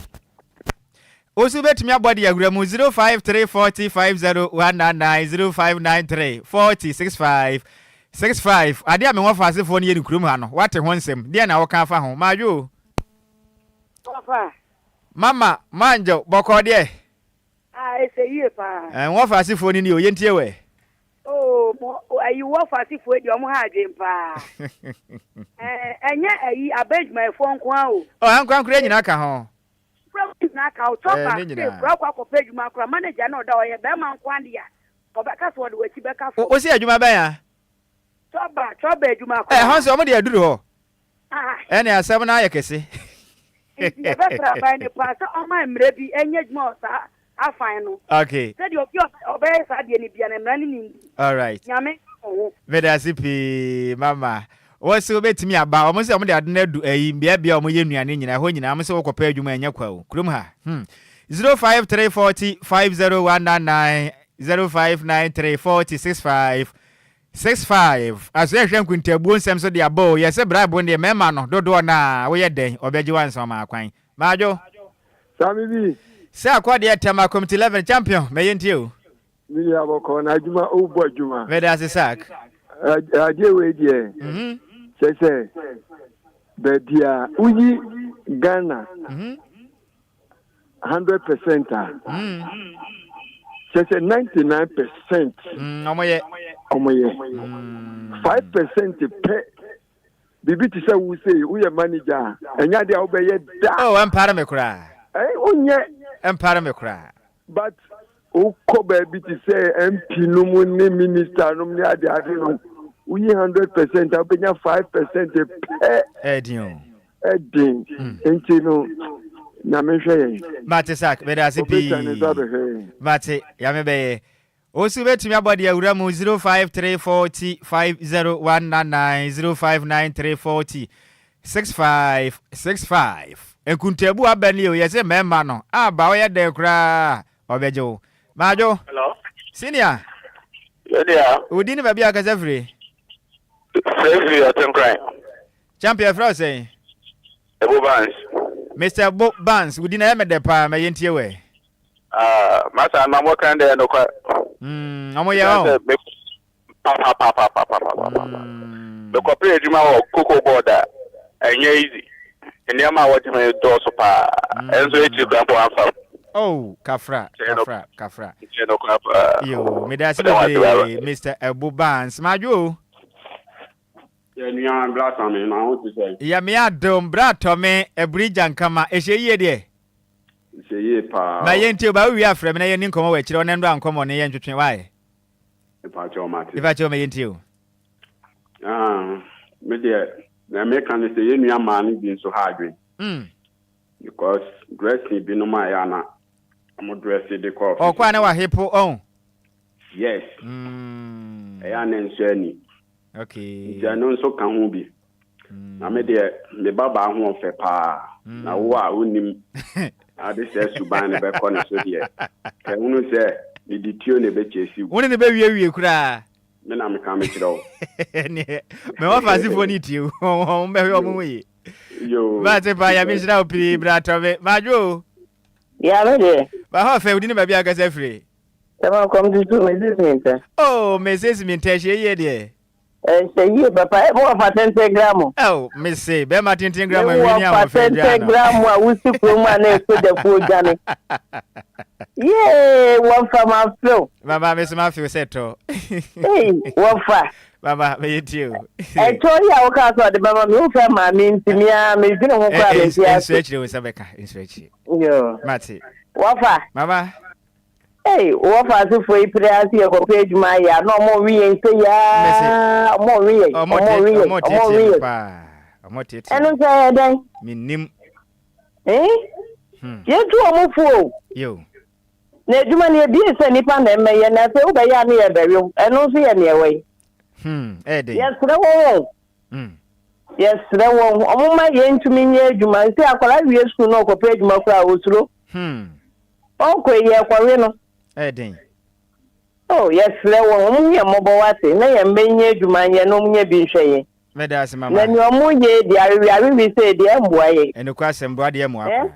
Wo nso wobɛtumi abɔ de awura mu 053 40 50 199 0593 40 65 65. Adeɛ a me wɔfaasefoɔ no yɛ no kurom ha no, woate ho nsɛm? Deɛn na woka afa ho? Madwo o. Papa. Mama, Mangel, bɔkɔɔ deɛ? Ah, ɛsɛ yie paa. Eh, wɔfaasefoɔ no ni o, yɛntie wo ɛ. Oh, mo, ayi wɔfaasefoɔ deɛ ɔmo ha adwen paa. Eh, ɛnyɛ ayi abɛn adwumayɛfoɔ nko ara o. Oh, ankorankorɛ nyinaa ka ho. Kura wo nyinaa ka wo Ɛɛ, tɔfa ne se nyinaa. kura kɔ akɔpɛ adwuma kora manager na ɔda hɔ ɔyɛ bɛrima nko ara deɛ a ɔbɛka sɛ ɔde w'akyi bɛka Wo fam. wo se adwuma bɛn a? Tɔba tɔba adwuma Ɛɛ, ɛhɔ koraa. nso wɔn de aduru hɔ. Ah. Ɛne asɛm no ayɛ kɛse. Nti yɛbɛsrɛ aban no paa sɛ ɔma mmara bi nyɛ adwuma wɔ saa afan no. Okay. Sɛdeɛ obi a ɔbɛyɛ saa adeɛ no bia no mmara no nim bi. Alright. Nyame nka mo ho. Medase pii mama. Wɔ se wobɛtumi aba. Wɔn se wɔn de ade no adu ayi mbeabea a wɔn yɛ nnuane nyinaa ɛhɔ nyinaa wɔn se wokɔ pɛ adwuma ɛnyɛ kwa o. Kurom ha. Hmm. 053 40 50199 0593 40 65 65 Aso yɛhwɛ nkuntabuo nsɛm so de aba o yɛse bribe no deɛ mmarima no dodoɔ no a woyɛ dɛn ɔbɛgye wo ansa ɔma akwan. Madwo. Sami bi. Sɛ akɔ deɛ tɛm akomti 11 champion mɛyɛ ntie o. Me nua bɔkɔɔ na adwuma wobɔ adwuma. Meda ase Sak. Adeɛ wei deɛ kyɛ sɛ baabi a woyi Ghana 100% a kyɛ sɛ 99% ɔmoyɛ ɔmoyɛ 5% pɛ biribi te sɛ wo sei woyɛ manager a ɛnyɛ adeɛ a wobɛyɛ da. Oh, ɛmpare me koraa. Wonyɛ. Ɛmpare me koraa. But wokɔ baabi te sɛ MP nom ne minister nom ne ade ade no, woyi 100% a wobɛnya 5% pɛ. Ɛden o. Ɛden. Nti no, Nyame nhwɛ yɛn. Mate Sak, meda ase pii. Obetwa ne nsa abɛhwɛ yɛn. Mate, Nyame bɛyɛ. Wo nso wobɛtumi abɔ de awura mu 053 40 50199 0593 40 6565. Nkuntaabu aba nie o, yɛse mmarima no aba woyɛ dɛn koraa a ɔbɛgye wo. Madwo. Hello. Senior. Senior. Wo din ne baabi a wokasa firi? Frɛ firi Ɔtenkran. Champion yɛfrɛ wo sɛn? Ebo Barnes. Mister Bo Barnes, wo din ɛyɛ me dɛ paa, ma yɛntie wo ɛ. Ah, masa ma mo kan dɛ nokwar. Mm, ɔmo yɛ ɔn. Papapapapapapapa. Mekɔpere adwuma wɔ cocoa board a, ɛnyɛ easy. Nneɛma a wɔgye me dɔɔso paa. Ɛnso akyiri koraa mpo amfa m. Oh, kafra, kafra, kafra. Nkyɛ nokwar paa. Yo, meda ase bebree, Mr. Abu Barnes. Madwo o. Yɛ nua bra tɔ me na ho te sɛn? Yɛ me adom bra tɔ me aburi gyankama ɛhyɛ yie deɛ? Ɛhyɛ yie paa Ma yɛntie o ba wo wie a frɛ me na yɛnni nkɔmmɔ wɔ akyire ɔnɛ nnora nkɔmmɔ no yɛntwetwe why? Mepakyɛw mate. Mepakyɛw ma yɛntie o. Ah, me deɛ nea meka ne sɛ yɛn nua maa no bi nso ha adwen. Mm. Because dressing binom a ɛyɛ a na wɔn dress de kɔ office. Ɔkɔ a na wahepo ɔn. Yes. Mm. Ɛyɛ a na ɛnsɔ ani. Okay. Nti ɛno nso ka ho bi. Na me deɛ me ba baa ho ɔfɛ paa. Na wo a wonim ade sɛ suban no bɛkɔ ne so deɛ. Ka hunu sɛ mede tuo na ɛbɛkyɛsi wo. Wo ne no bɛwiewie koraa. Me na meka mekyerɛ wo. Ɛneɛ me wɔfa asefoɔ no tie wo. Wɔn bɛhwɛ wɔn ho yie. Yoo. Mate paa Nyame nhyira wo pii bra tɔ me. Madwo o. Ya me deɛ. Ba hɔ fɛ wodi ne baabi a wokasa firi. Sɛ ma kɔm tutu Mrs. Minta. Oh Mrs. Minta ɛhyɛ yie deɛ. Ɛhyɛ yie papa ɛ mo wɔfa tenten gram. Oh mese bɛrima tenten gram Me nwini wɔfa ahoɔfɛ dwa tenten no. gram a wosi kurom a na esogyafoɔ dwane. Yee wɔfa ma few. Mama me so ma few sɛ tɔ. Ei wɔfa. Mama meyɛ tie o. Ɛtɔ yi a wokaa sɛ ɔde bɛma me wofɛ maa me nti me ara medwene ho koraa mente ase. Nsu akyire wo nsa bɛka nsu akyire. Yoo. Mate. Wɔfa. Mama. Ei, wɔ Fasefoɔ yi pere ara sɛ yɛkɔpɛ adwuma ayɛ a, na wɔrewe yɛn sei ara, wɔrewe yɛn, wɔrewe yɛn, wɔrewe yɛn. Ɛno nso ɛyɛ dɛn? Mennim. Eh? Hmm. Yɛntu wɔn fo o. Yo. Na adwuma no yɛbie sɛ nnipa na ɛmmɛyɛ, na afei wobɛyɛ a ne yɛbɛwe wo. Ɛno nso yɛ nea ɛwɔ yi. Hmm, ɛyɛ den. Yɛsrɛ wɔn o. Hmm. Yɛsrɛ wɔn, wɔn ma yɛntumi nyɛ adwuma. Nti akwadaa wie sukuu na ɔkɔpɛ adwuma koraa a, ɔsuro. Hmm. Ɔnkɔ yi yɛrekɔwe no. Ɛyɛ den. Oh yɛsrɛ wɔn, wɔn hu yɛn mmɔbɔ wate, na yɛn mma yi nyɛ adwuma nyɛ na wɔn nya bi nhwɛ yɛn. Meda ase mama. Na nea wɔn yɛ yi deɛ awewe awewe sei deɛ ɛmmoa yɛn. Nokwasɛm boa deɛ ɛmmoa Eh? koraa.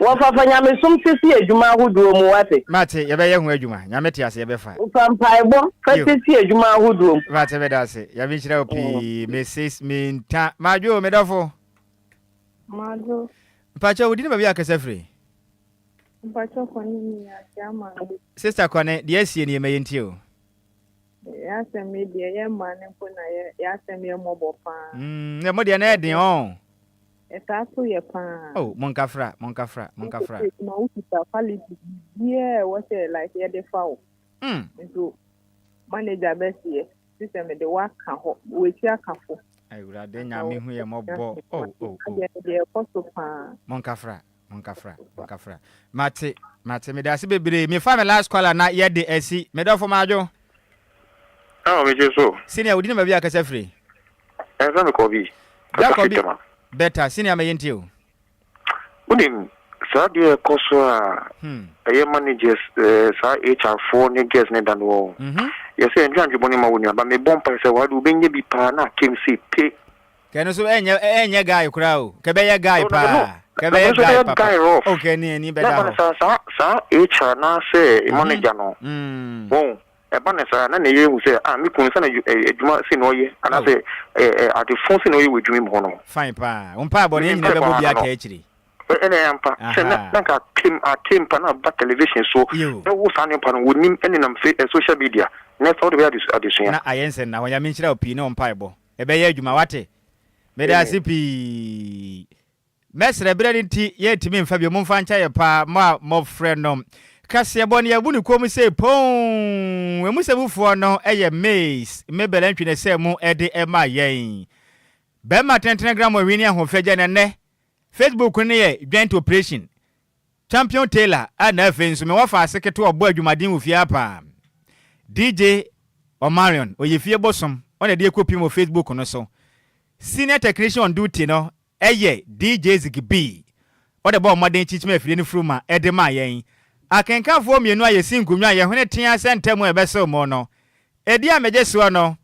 Wɔfa fa nyamesom sisi adwuma ahodoɔ mu wate. Mate, yɛbɛyɛ ho adwuma. Nyame te ase yɛbɛfa. Fa mpaebɔ fa sisi adwuma ahodoɔ mu. Mate, meda ase. Nyame nhyira wo pii. Mrs. Minta. Madwo, me dɔfo. Madwo. Mpakyɛ wo din ne baabi a akasa firi? Mpakyɛ Kɔne ni Akyea Maame. Sister Kɔne, deɛ asie nie ma yɛntie o. Y'asɛm yi deɛ yɛ mmaa no mpo na yɛ y'asɛm yɛ mmɔbɔ paa. Mm, na mo deɛ na ɛden ɔn. Ɛtaa so yɛ paa. Oh, monkafra, monkafra, monkafra. Wokɔ adwuma wokita quality biribiara a ɛwɔ sɛ like yɛde fa wo. Mm. Nso manager bɛseɛ te sɛ mede wo aka hɔ, w'akyi aka fo. Awurade Nyame hu yɛ mmɔbɔ. Oh, oh, oh. Adeɛ no deɛ ɛkɔ so paa. Monkafra. Monkafra, monkafra. Mate, mate, meda ase bebree. Mefa me last caller na yɛde asi. Me dɔfo madwo. Ah, megye so. Senior, wodi ne baabi a kasa firi? Ɛfɛ me kɔ bi. Kasa firi Tema. Better, senior mɛyɛ ntie o. Wonim, saa deɛ ɛkɔ so a hmm. ɛyɛ managers eh, saa HR foɔ ne girls ne da no wɔ. Mhm. Yɛsɛ ɛndwe andwe bɔne ma wo nua, ba mebɔ mpae sɛ wade wobɛnya bi paa na akem sei pe. Kɛ no so ɛnyɛ ɛnyɛ guy koraa o. Kɛ bɛyɛ guy paa. Kɛ bɛyɛ guy papa. Oh kɛ ni ɛni bɛda hɔ. Saa saa saa HR na sɛ manager no. Wɔn ɛba ne saa na ne yere hu sɛ ah me kunu sɛ na adwuma si na ɔyɛ anaasɛ ɛɛ ade fon si na ɔyɛ wɔ adwuma mu hɔ no. Fine paa. Wo mpaebɔ no yɛn nyinaa bɛbɔ bi aka akyire. Ɛna ɛyɛ ampa sɛ na na nka atem atem pa na aba television so na wo saa nipa no wɔnim ɛnenam social media na ɛfa wode bɛyɛ adesua. Na ayɛ nsɛnnahɔ. Nyame nhyira wo pii ne wo mpaebɔ. Ɛbɛyɛ adwuma wate. Meda ase pii. Mɛsrɛ berɛ no nti yɛntumi mfa bio momfa nkyɛ yɛ paa mo a mofrɛ no. Kaseɛbɔ no yɛabu no komm sei poomm. Emu sɛmufoɔ no yɛ Miss Mabel Antwi na ɛsɛɛ mu de maa yɛn. Bɛrima tentene gram ɔnwini ne ahoɔfɛ gya na nnɛ Facebook no yɛ joint operation. Champion Taylor a na afei nso mewɔ faase ketewa ɔbɔ adwumaden wɔ fie ha paa. DJ Omarion, ɔyɛ fie bosom, ɔna ɛde ɛkɔpiem wɔ Facebook no so. Senior technician on duty no yɛ DJ Ziggy B, ɔde bɔɔ mmɔden kyinkyim afidie no furuma de maa yɛn. Akenkanfoɔ mmienu a yɛsi nkonnwa a yɛhwene tea sɛ ntam a ɛbɛsew mo no, edin a megye soɔ no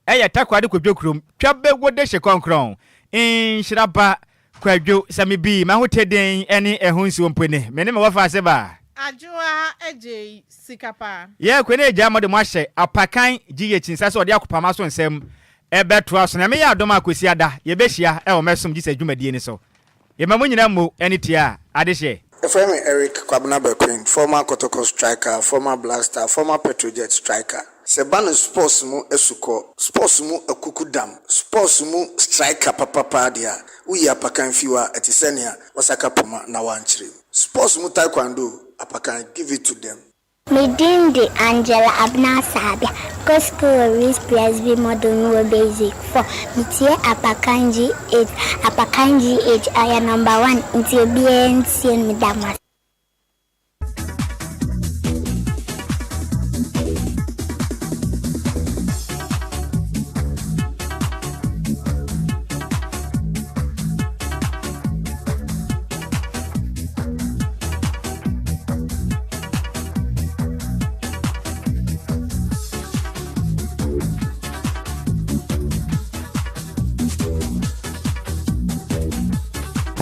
Ɛyɛ Takoradi Kwadwo kurom twa bɛ wo dehye kɔnkrɔn nhyira ba Kwadwo sɛ me bii m'ahotɛ den ne ɛho nsuo mpo ne me ne me wɔfa ase ba. Adwoa gyei sika paa. Yɛ kwe ne agya mode mo ahyɛ apakan GH nsa sɛ ɔde akopama so nsɛm bɛtoa so. Nyame yɛ adom a Kwasiada yɛbɛhyia wɔ Mɛsom Jesus dwumadie no so. Yɛma mo nyina mmo ne tia adehyeɛ. Yɛfrɛ me Eric Kwabena Berquin, former Kotoko striker, former Black Star, former Petrojet striker. Sɛ ɛba no sports mu asukɔ, sports mu akukudam, sports mu striker papa paa deɛ a, woyi Apakan fi hɔ a, ɛte sɛ nea wasaka poma na wankyerɛ mu. Sports mu taekwondo, Apakan, give it to them. Me din de Angela Abena Asabea. Mekɔ sukuu wɔ Rees Presby Model no wɔ Basic 4. Metie Apakan GH. Apakan GH ɔyɛ number one nti obiara ntie no. Meda mo ase.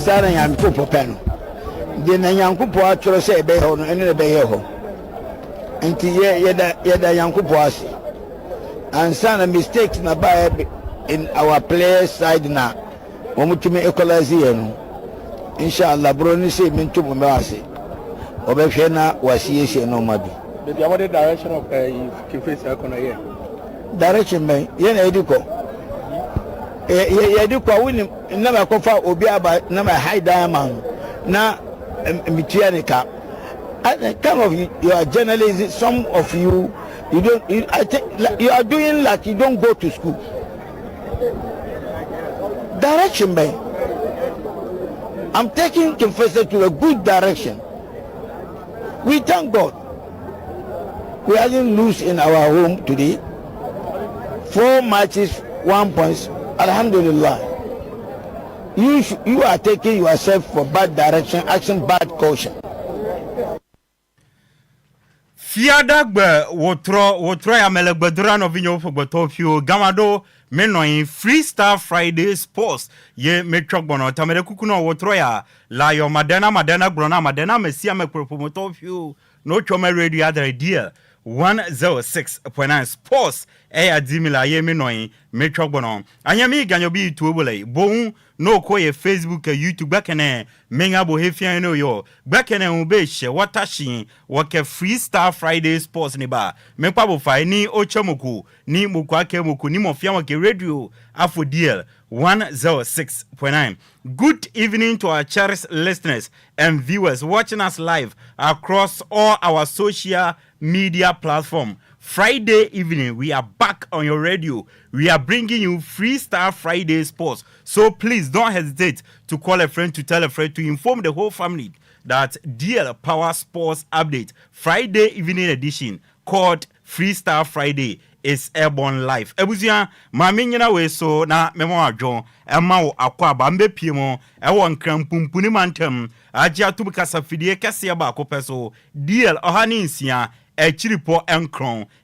Saa na Nyankopɔn pɛ no. Deɛ na Nyankopɔn atwerɛ sɛ ɛbɛyɛ hɔ no, ɛno na ɛbɛyɛ hɔ. Nti yɛ yɛda yɛda Nyankopɔn ase. Ansa na mistakes na baeɛ in our players side na Wɔn tumi equalize yɛ no inshallah bro no sei mento mo mɛ ase wɔbɛhwɛ na wɔasiesie nnoɔma bi. Baabi a wɔde direction of ɛyi eh, Kefesi akɔ no yɛ. Direction bɛn yɛ na yɛde kɔ yɛ yɛde kɔ a wonim na mɛkɔfa obi aba na mɛ hide dan ama no na metua ne ka. I kind of you are journalism some of you you don't you, I think you are doing like you don't go to school. Direction bɛn? I'm taking Kimfese to a good direction. We thank God. We haven't lose in our home today. Four matches, one point. Alhamdulillah. You, you are taking yourself for bad direction, action bad caution. Fiadagbe wotrɔ wotrɔ ya mele gbedora nɔvinyewo ƒe gbetɔwo ƒio gama ɖo menɔnyi Freestyle Friday Sports ye metsɔ gbɔnɔ tame ɖe kuku nɔ wotrɔ ya la yɔ madena madena gblɔ na madena ame sia ame kple ƒometɔwo ƒio no tsɔ me radio adre DL 106.9 Sports eya di mi la ye menɔnyi metsɔ gbɔnɔ anye mi ganyo bi tuo bole boŋ No ko ye Facebook ke YouTube gbɛkɛnɛ meŋa bo he fia no yo gbɛkɛnɛ ŋu be she wɔta shi wɔ ke Freestyle Friday Sports ni ba me kpa bo fa ni o che moko ni moko ake moko ni mo fia wɔ ke radio afo DL 106.9. Good evening to our cherished listeners and viewers watching us live across all our social media platform. Friday evening, we are back on your radio. We are bringing you Freestyle Friday Sports. So please don't hesitate to call a friend, to tell a friend, to inform the whole family that DL Power Sports Update, Friday evening edition, called Freestyle Friday, is airborne live. Ebusua, maame nyina wei so na mema wadwo ɛma wo akɔ aba mbɛpie mu ɛwɔ Nkran mantam agye atom kasafidie kɛseɛ baako pɛ so DL 106.9.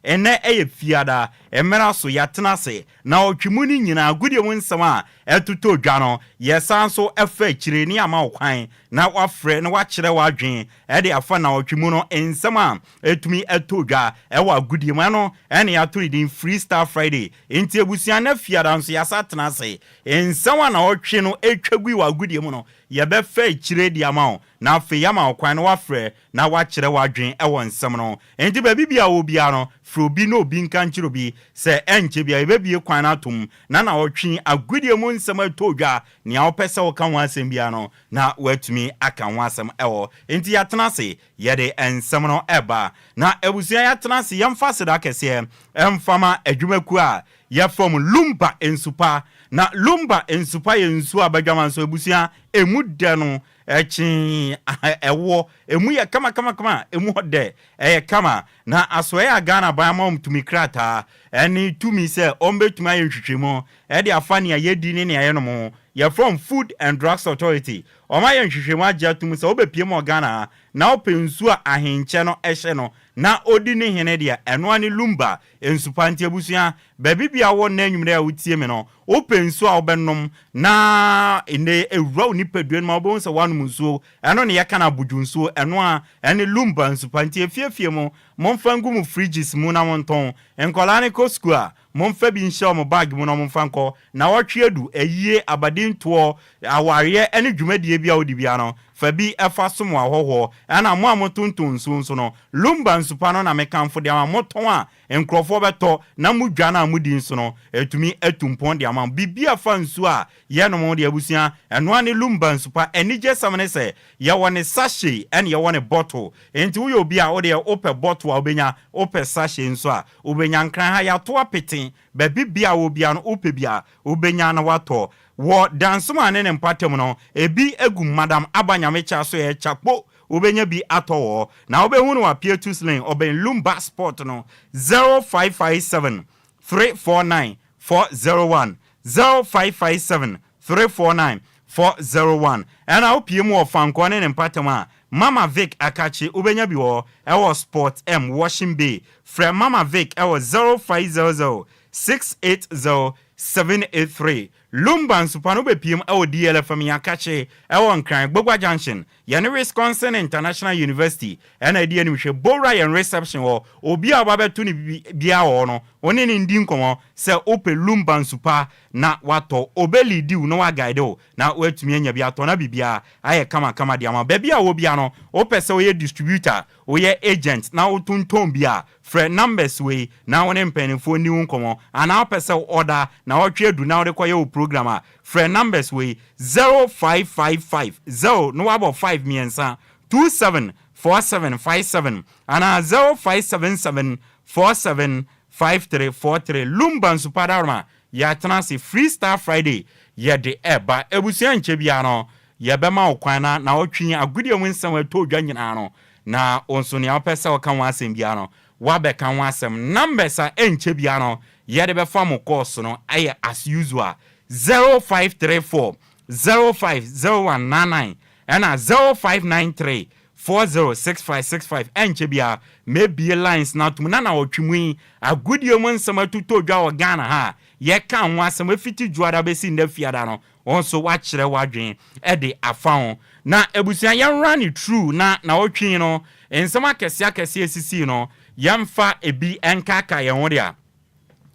Ɛnɛ ɛyɛ Fiada mmerɛ so, yɛatena ase na ɔtwe mu no nyinaa agodie mu nsɛm a ɛtotɔ dwa no, yɛsan so ɛfa akyire ne ama wo kwan na wafrɛ na wakyerɛ w'adwen ɛde afa na ɔtwe mu no nsɛm a ɛtumi ɛtɔ dwa ɛwɔ agodie mu. Ɛno ɛne yɛato ne din Freestyle Friday. Nti abusua, na Fiada nso yɛasa tena ase, nsɛm a na ɔtwe no ɛtwa gui wɔ agodie mu no, yɛbɛfa akyire de ama wo na afei yɛama wo kwan na wafrɛ na wakyerɛ w'adwen ɛwɔ nsɛm no. Nti baabi bia wɔ biara no, frɛ obi na obi nka nkyerɛ obi sɛ ɛnkyɛ bia yɛbɛbie kwan no atom na ɔtwe agodie mu nsɛm ɛtɔ dwa, nea wopɛ sɛ woka ho asɛm biara no na woatumi aka ho asɛm ɛwɔ. Nti yɛatena ase, yɛde nsɛm no ɛba. Na abusua, yɛatena ase, yɛmfa seda kɛseɛ ɛmfama adwumakuo a yɛfam Lumba Nsupa. Na Lumba Nsupa yɛ nsuo a badwama nso abusua emu dɛ no ɛkyen ɛwɔ emu yɛ kama kama kama, emu hɔ dɛ ɛyɛ kama. Na asoɛ a Ghana ban ama wɔn tumi krataa ɛne tumi sɛ wɔn bɛtumi ayɛ nhwehwɛmu ɛde afa nea yɛdi ne nea yɛnom ho, yɛfrɛ Food and Drugs Authority, wɔn ayɛ nhwehwɛmu agye atum sɛ wobɛpie mu wɔ Ghana na wopɛ nsuo a ahenkyɛ no ɛhyɛ no na odi ne hene deɛ, ɛnoa ne Lumba Nsupa. Nti abusua, baabi bia wɔ nna anwummerɛ a wotie me no, wopɛ nsuo a wobɛnom na ɛnɛ ewura wo nipadua no mu a wobɛhu sɛ woanom nsuo, ɛno ne yɛka no abodwo nsuo, ɛno a ɛne Lumba Nsupa. Nti efiefie mu, momfa ngu mu fridges mu na montɔn. Nkɔlaa ne kɔ sukuu a, momfa bi nhyɛ wɔn bag mu na momfa nkɔ na wɔtwe adu ayie abadintoɔ awareɛ ne dwumadie bi a wodi bia no, fa bi ɛfa som wɔ ahɔhoɔ. Ɛna mo a motontɔn nsuo nso no, Lumba Nsupa no na mekamfo de ama motɔn a nkurɔfoɔ bɛtɔ na mo dwa no a modi nso no ɛtumi atu mpɔn de ama mo. Biribi a fa nsuo a yɛnom de abusua, ɛnoa ne Lumba Nsupa. Anigye sɛm ne sɛ yɛwɔ ne sachet ɛne yɛwɔ ne bottle. Enti woyɛ obi a wodeɛ wopɛ bottle a wobɛnya, wopɛ sachet nso a wobɛnya. Nkran ha yɛato apete, baabi bia wɔ bia no, wopɛ bi a wobɛnya na watɔ. Wɔ Dansoma ne ne mpatam no, ebi egu Madam Aba Nyamekyɛ so yɛ Kyakpo, wobɛnya bi atɔ wɔ na wobɛhu no wɔ Apietus Lane, ɔbɛn Lumba Sport no. 0557 349 401, 0557 349 401. Ɛna wopie mu wɔ Fankɔ ne ne mpatam a, Mama Vic Akakye, wobɛnya bi wɔ ɛwɔ Sport M Washing Bay. Frɛ Mama Vic ɛwɔ 0500 680 783. Lumba Nsupa no, wobɛpiem ɛwɔ DLFM Yɛakakye ɛwɔ Nkran Gbogua Junction, yɛne Wisconsin International University ɛna ɛdi anim. Hwɛ bowura yɛn reception hɔ, obi a wabɛto ne bia wɔ hɔ no, ɔne ne ndi nkɔmmɔ sɛ wopɛ Lumba Nsupa na watɔ. Obɛlead wo na waguide wo na watumi anya bi atɔ na biribiara ayɛ kamakama de ama. Baabi a wɔ bia no, wopɛ sɛ woyɛ distributor, woyɛ agent na wotontɔn bi a, frɛ numbers wei na wo ne mpanimfoɔ ni wo nkɔmmɔ, anaa wopɛ sɛ ɔda na wɔtwe adu na wode kɔyɛ wo program a, frɛ numbers wei: 0555 0 na wabɔ 5 mmiɛnsa 27 4757 anaa 0577 47 5343. Lumba Nsupa daroma, yɛatena ase, Freestyle Friday yɛde ɛba. Abusua, nkyɛ biara no yɛbɛma wo kwan na wɔtwe agodie mu nsɛm ɛtɔ dwa nyinaa no na wo nso nea wopɛ sɛ wɔka ho asɛm biara no, woabɛka ho asɛm. Numbers a ɛnkyɛ biara no yɛde bɛfa mo course no ɛyɛ as usual: 0534 050199 ɛna 0593. 40 65 65 Ɛnkyɛ biara mɛbue lines no atom na nawɔtwe mu yi agodie mu nsɛm atotɔ dwa wɔ Ghana ha a yɛka ho asɛm ɛfiti Dwoada bɛsi nnɛ Fiada no wo nso woakyerɛ w'adwene de afa ho. Na abusua yɛn run it through na nawɔtwe yi no nsɛm akɛseɛ akɛseɛ ɛsisii no yɛmfa ebi nkaakae yɛn ho deɛ.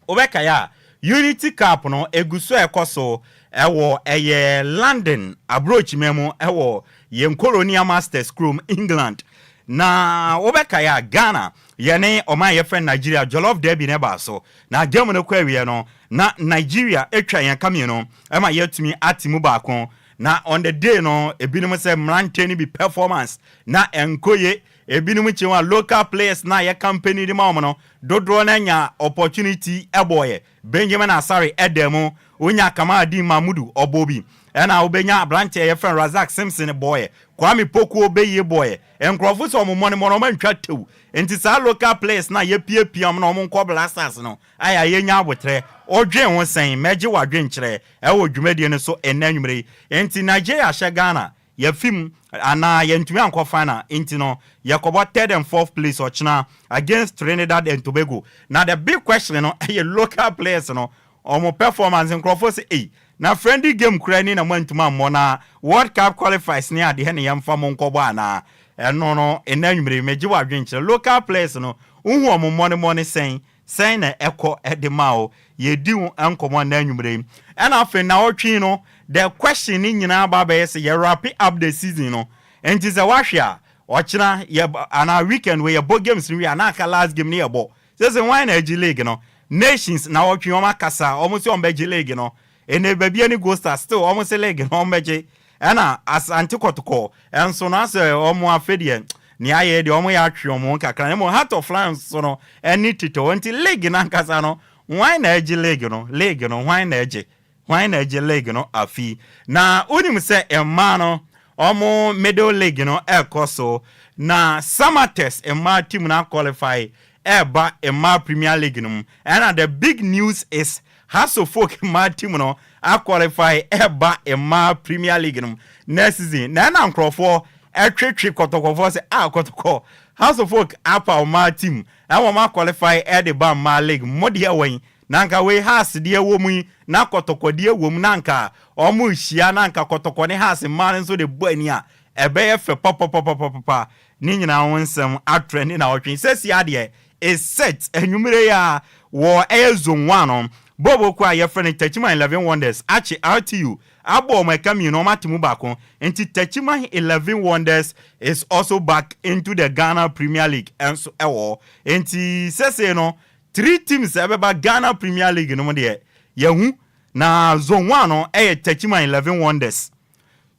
Wobɛkae a, Unity Cup no egu so rekɔ so wɔ ɛyɛ London aburokyima mu wɔ yɛn Colonial Masters kurom, England. Na wobɛkae a, Ghana yɛne ɔman a yɛfrɛ no Nigeria Jollof Derby no baa so. Na game no kɔ awieɛ no, na Nigeria atwa yɛn ka mmienu ma yɛatumi ate mu baako. Na on the day no, ebinom sɛ mmeranteɛ no bi performance na ɛnkɔ yie. Ebinom kyerɛ mu a local players no a yɛ company de ma wɔn no, dodoɔ no ara nya opportunity bɔɔeɛ. Benjamin Asare da mu, wonya Kamaldeen Mamudu, ɔbɔɔ bi. Ɛna wobɛnya aberanteɛ a yɛfrɛ no Razak Simpson bɔɔeɛ. Kwame Poku Obeyie bɔɔeɛ. Nkurɔfo sɛ wɔn mmɔne mmɔ no, wɔantwa tew. Nti saa local players no a yɛpiapia wɔn na wɔnkɔ Black Stars no, ayɛ a yɛnya aboterɛ. Wodwen ho sɛn? Mɛgye w'adwenkyerɛ wɔ dwumadie no so ɛnnɛ anwummerɛ yi. Nti Nigeria hyɛ Ghana Yɛafi mu anaa yɛntumi ankɔ final nti no yɛkɔbɔ third and fourth place ɔkyena against Trinidad and Tobago. Na the big question no ɛyɛ local players no wɔn performance nkurɔfoɔ sɛ ei na friendly game koraa ni na moantumi ammɔ na World Cup qualifies ne adeɛ ne yɛmfa mo nkɔbɔ anaa? Ɛno no ɛnnɛ anwummere yi megye w'adwenkyerɛ local players no wohu wɔn mmɔnemmɔne sɛn? Sɛn na ɛkɔ de ma wo? Yɛredi ho nkɔmmɔ nnɛ anwummerɛ yi. Ɛna afei nnawɔtwe yi no, the question no nyinaa aba abɛyɛ sɛ yɛ wrap up the season no. Nti sɛ woahwɛ a, ɔkyena yɛ anaa weekend wei yɛbɔ games no wie a na aka last game no yɛbɔ. Sese hwan na agye league no? Nations nnawɔtwe yi wɔn akasa, wɔn se wɔn bɛgye league no. Ɛnɛ baabi ani Gold Stars still wɔn se league no wɔn bɛgye. Ɛna Asante Kɔtɔkɔ nso no asɛ wɔn afe deɛ nea ayɛ deɛ wɔn yɛ atwe wɔn ho kakra na mmom Heart of Lions nso no ɛne tete hɔ nti league no ankasa no hwan na ɛgye league no league no hwan na ɛgye hwan na ɛgye league no afi na wonim sɛ mmaa no wɔn middle league no ɛkɔ so na Samatex mmaa team no aqualify ɛreba mmaa Premier League no mu. Ɛna the big news is Hearts of Oak mmaa team no aqualify ɛreba mmaa Premier League no mu next season. Na ɛna nkurɔfoɔ ɛtwetwe kɔtɔkɔfoɔ sɛ ah kɔtɔkɔ Hearts of Oak apa mmaa team ɛma wɔn aqualify ɛde ba mmaa league mo deɛ wɛn na nka wei Hearts deɛ wɔ mu yi na kɔtɔkɔ deɛ wɔ mu na nka wɔn rehyia na nka kɔtɔkɔ ne Hearts mmaa no nso de bɔ ani a ɛbɛyɛ fɛ papapapapapa. Ne nyinaa ho nsɛm atrɛ ne naɔtwe. Sɛsi adeɛ is set anwumerɛ yi ara wɔ ɛyɛ zone one no. Bɔɔlbɔ kuo a yɛfrɛ no Techiman Eleven Wonders akye RTU abɔ wɔn ɛka mmienu wɔn ate mu baako nti Techiman Eleven Wonders is also back into the Ghana Premier League nso ɛwɔ hɔ. Nti sɛsei no three teams a ɛbɛba Ghana Premier League no mu deɛ yɛahu na zone one no ɛyɛ Techiman Eleven Wonders.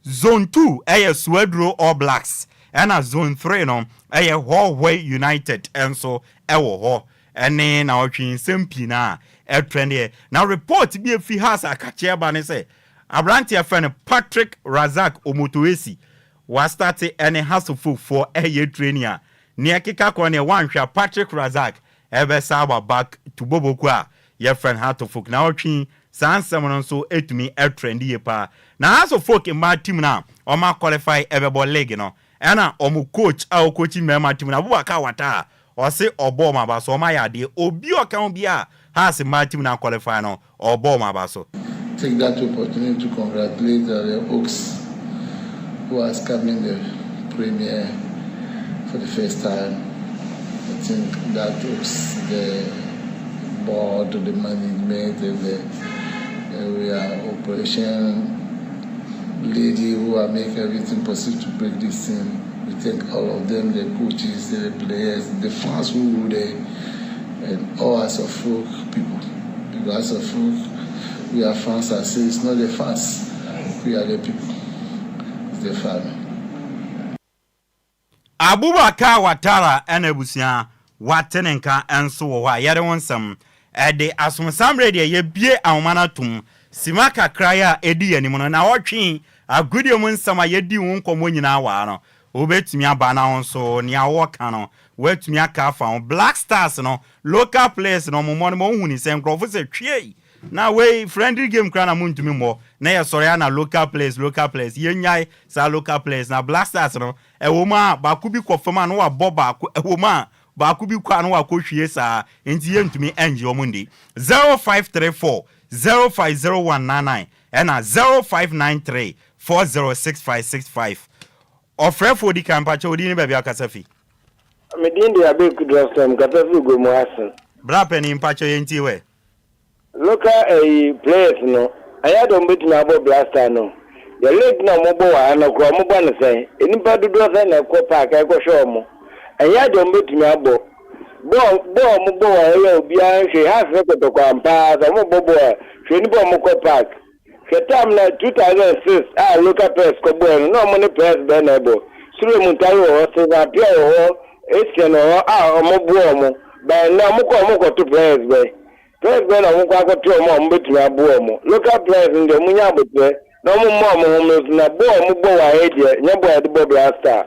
Zone 2 yɛ Suaduro All Blacks ɛna Zone 3 no yɛ Hohoe United nso wɔ hɔ ɛne naɔtwe nsɛm pii no a ɛtrɛndeɛ. Na report bi ɛfi Hearts akakyeɛ ba ne sɛ abranteɛ yɛfrɛ no Patrick Razak Omotoesi wastate ɛne Hearts of Oak foɔ ɛyɛ training a neɛ ɛkeka kɔ neɛ wanhwɛ a Patrick Razak ɛbɛsa aba back to Boboku a yɛfrɛ no Heart of Oak. Naɔtwe yi Saa nsɛm no nso tumi trend yie paa. Na Hearts of Oak mmaa team no a wɔn aqualify bɛbɔ league no, ɛna wɔn coach a ɔcoachi mmarima team no, Abubakar Watara, ɔse ɔbɔ wɔn aba so, wɔn ayɛ adeɛ. Obi a ɔka ho biara a Hearts mmaa team no aqualify no, ɔbɔ wɔn aba so. Take that opportunity to congratulate the Oaks who has come in the premier for the first time. I think that Oaks the board, the management, and the area operation lady who are make everything possible to break this thing. We thank all of them, the coaches, the players, the fans who were there, and all as of folk people. Because of folk, we are fans, I say it's not the fans, we are the people, it's the family. Abubakar Watara na abusua wate ne nka nso wɔ hɔ a yɛde wo nsɛm de asom. Saa mmerɛ deɛ yɛbue ahoma no atom sima kakra yi a ɛdi yɛn anim no, naawɔtwe agodie mu nsɛm a yɛdii ho nkɔmmɔ nyinaa wɔ ha no, wobɛtumi aba na wo nso nea wɔka no woatumi aka afa ho. Black Stars no local players no wɔn mmɔ no ma wohuni sɛ nkurɔfo sɛ twiei. Na wei friendly game koraa na montumi mmɔ na yɛsɔre a na local players local players yɛnnyae saa local players na Black Stars no ɛwɔ mu a baako bi kɔ fam a na wabɔ baako ɛwɔ mu a baako bi kɔ a na wakɔ hwie saa nti yɛntumi ɛngye wɔn ndi 0534 050199 ɛna 0593 406565 Ɔfrɛfoɔ di kan mpakyɛ wo din ne baabi a wokasa fi. Me din de Abeku Drɔsɛm, mekasa firi Gomoasen. Bra panin mpakyɛ yɛntie wɛ. Local ɛyi players no ɛnyɛ ade ɔmo bɛtumi abɔ blaster no yɛ league na ɔmo bɔ wɔ ha no koraa ɔmo bɔ no sɛn nnipa dodoɔ sɛn na ɛkɔ park ɛkɔ hwɛ ɔmo ɛnyɛ ade ɔmo bɛtumi abɔ bɔɔl bɔɔl ɔmo bɔ wɔ ha yi a obiara nhwɛ Hearts ne Kotoko ampaa sɛ ɔmo bɔ bɔɔl a hwɛ nnipa ɔmo kɔ park Hwɛ tam na 2006 a local pairs kɔbɔɛ no na ɔmo ne pairs bɛn na ɛbɔ? Sule Muntari wɔ hɔ, Stephen Appiah wɔ hɔ, Essien wɔ hɔ a ɔmo boa ɔmo. But ɛnnɛ ɔmo kɔ ɔmo kɔto players bɛn? Players bɛn na ɔmo kɔ akɔto ɔmo a ɔmo bɛtumi aboa ɔmo? Local players no deɛ ɔmo nya aboterɛ na ɔmo mmɔ ɔmo ho mmere so na bɔɔl a ɔmo bɔ wɔ ha yi deɛ nyɛ bɔɔl a yɛde bɔ Black Star.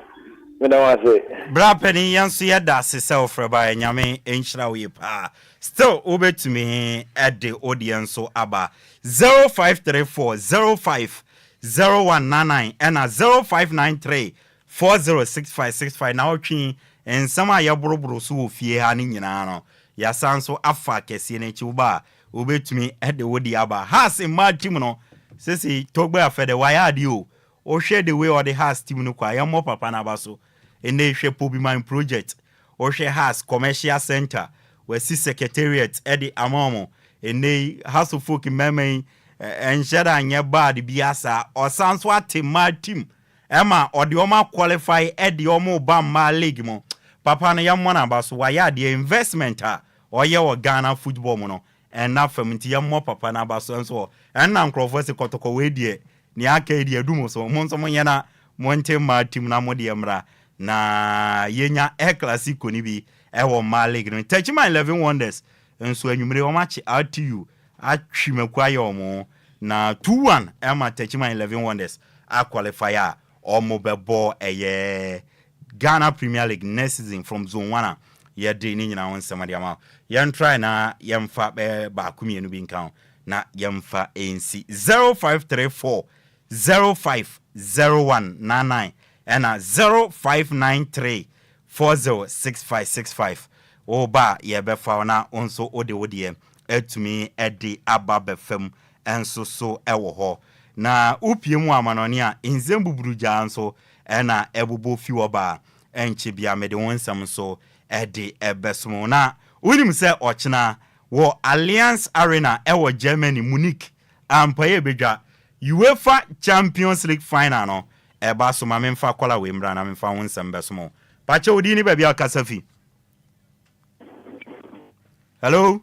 Meda mo ase. Bra panin yɛn nso yɛda ase sɛ wofrɛ baeɛ Nyame nhyira wo yie paa Still wobɛtumi de wodeɛ nso aba 0534 05 0199 ɛna 0593 406565 Naɔtwe yi nsɛm a yɛboroboro so wɔ fie ha no nyinaa no yɛasan nso afa kɛseɛ no akyi woba a wobɛtumi de wodeɛ aba Haas mmaa team no sesei Togbe Afede wayɛ adeɛ o Wohwɛ the way ɔde Hearts team no kɔ a, yɛmmɔ papa no aba so. Nnɛ yi hwɛ Pobiman project, wohwɛ Hearts commercial centre, wasi secretariat de ama wɔn. Nnɛ yi Hearts of Oak mmarima yi nhyɛ da nyɛ bad biara saa. Ɔsan nso ate mmaa team ma ɔde wɔn aqualify de wɔn reba mmaa league mu. Papa no yɛmmɔ no aba so, wayɛ adeɛ. Investment a ɔyɛ wɔ Ghana football mu no, ɛnna fam nti yɛmmɔ papa no aba so nso wɔ. Ɛnna nkurɔfoɔ se kɔtɔkɔ wei deɛ Nea aka yi deɛ adu mo so. Mo nso monyɛ na monte mmaa team na mo deɛ mmra na yɛnya El Clasico no bi wɔ mmaa league no. Techiman Eleven Wonders nso anwummere wɔn akye RTU atwi mako ayɛ wɔn na 2-1 ɛma Techiman Eleven Wonders a qualify a wɔn bɛbɔ ɛyɛ Ghana Premier League next season from zone 1 a yɛde ne nyinaa ho nsɛm de ama wo. Yɛn try na yɛmfa bɛyɛ baako mmienu bi nka ho. Na yɛmfa nsi 0534 05 0199 ɛna 0593 40 6565. Woba a yɛbɛfa wo na wo nso wode wo deɛ atumi de aba bɛfam nso so wɔ hɔ. Na wopue mu wɔ amanɔne a, nsɛm buburugyaa nso na ɛbobɔ fi hɔ ba a, ɛnkyɛ biara mede wo nsɛm nso de bɛsom wo. Na wonim sɛ ɔkyena Wɔ Allianz Arena wɔ Germany, Munich, ampa yi ebedwa Uefa Champions League final no ɛba so. Ma memfa kɔla wei mmra na memfa ho nsɛm bɛsom wo. Pakyɛ wo din ne baabi a wokasa fi? Hello?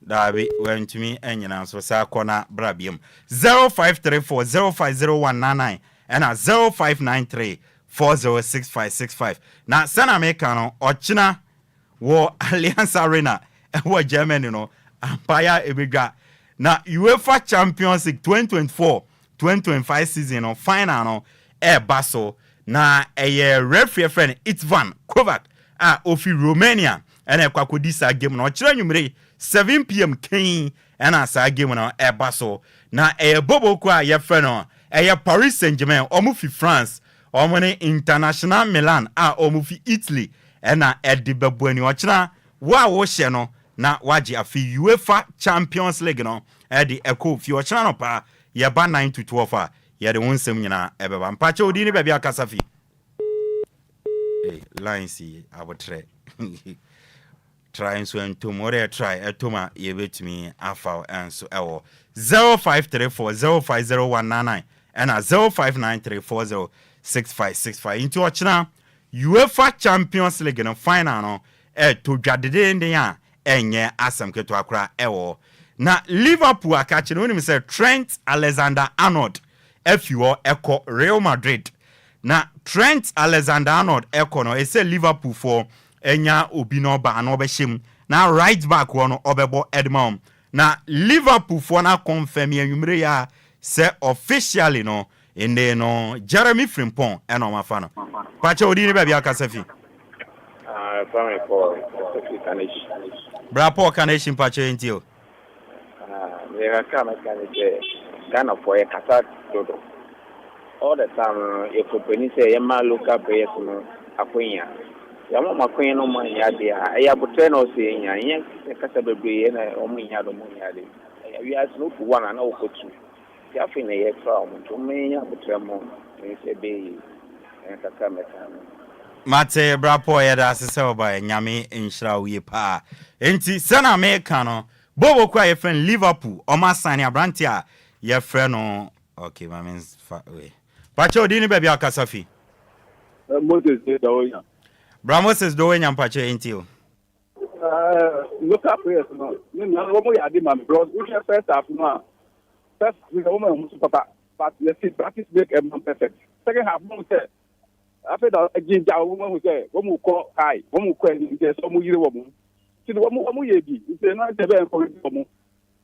Daabi, wantumi anyina nso. Saa kɔ na bra biom. 0534 050199 ɛna 0593 406565. Na sɛnea meka no, ɔkyena Wɔ Allianz Arena wɔ Germany no, ampaeɛ a ɛbɛdwa na Uefa Champions League 2024-2025 season no final no ɛreba so. Na ɛyɛ referee yɛfrɛ no Istvan Kovac a ɔfi Romania ɛna ɛkɔ akɔdi saa game no. Ɔkyerɛ anwummere 7pm kɛn ɛna saa game no ɛba so. Na ɛyɛ boboko a yɛfrɛ no ɛyɛ Paris Saint-Germain, wɔn fi France, wɔn ne International Milan a wɔn fi Italy na ɛde bɛbɔ ani. Ɔkyena wo a wohyɛ no na woagye afe Uefa Champions League no de ɛkɔ fie. Ɔkyena anɔpa yɛba 9 to 12 a yɛde wo nsɛm nyinaa ɛbɛba. Mpakyɛ wo din ne baabi a kasa fi. Hey, lines yi abotrɛ. Try nso ɛntom. Wo deɛ try ɛtom a yɛbɛtumi afa wo nso ɛwɔ 0534 050199 ɛna 0593 406565. Nti ɔkyena Uefa Champions League no final no ɛretɔ dwa dedeenden a ɛnyɛ asɛm ketewa koraa ɛwɔ hɔ. Na Liverpool akakye no wonim sɛ Trent Alexander-Arnold afi hɔ ɛkɔ Real Madrid. Na Trent Alexander-Arnold ɛkɔ no ɛsɛ Liverpool foɔ anya obi na ɔba na ɔbɛhyɛ mu na right back hɔ no ɔbɛbɔ ɛde ma wɔn. Na Liverpool foɔ no akɔnfɛmi anwummere yi ara sɛ officially no Ndɛ no Jeremy Frimpong na ɔmo afa no. Pakyɛ wo din ne baabi a wokasa fi? Ah, yɛfrɛ me Paul, mekasa fi Kanehyi. Bra Paul Kanehyi mpakyɛ yɛntie o. Deɛ kakra a mɛka ne sɛ Ghanafoɔ yɛkasa dodo. All the time no yɛ complaini sɛ yɛma local players no akwanya. Yɛama wɔn akwanya na wɔn anyɛ adeɛ a, ɛyɛ aboterɛ na ɔsɛ yɛnya. Ɛnyɛ sɛ kasa bebree yɛ na wɔn nyɛ ade wɔn nyɛ ade. Wiase no wofu one a na wokɔ two. Nti afei na yɛtra wɔn nti wɔn yɛnya aboterɛ ma wɔn na sɛ ɛbɛyɛ yie. Ɛyɛ kakra a mɛka no. Mate bra Paul yɛda ase sɛ wobaeɛ Nyame nhyira wo yie paa. Enti sɛnea meka no Bobo kuo a yɛfrɛ no Liverpool ɔmo asane aberanteɛ a yɛfrɛ no ok ma me nfa wei Mpakyɛ odin ne baabi a ɔkasa fi. Moses Dawenya. Bra Moses Dawenya mpakyɛ yɛntie o. Local players no ne nua no wɔn yɛ ade ma me because wohwɛ first half no a first half no wɔn ɛho so papa but yɛsi practice make a man perfect second half mo sɛ afei na gyingya wɔn ahu sɛ wɔn kɔ high wɔn kɔ anim nti ɛsɛ wɔn yere wɔn nti wɔn wɔn yɛ bi nti ɛno sɛ ɛbɛyɛ nkɔrɔ bi wɔn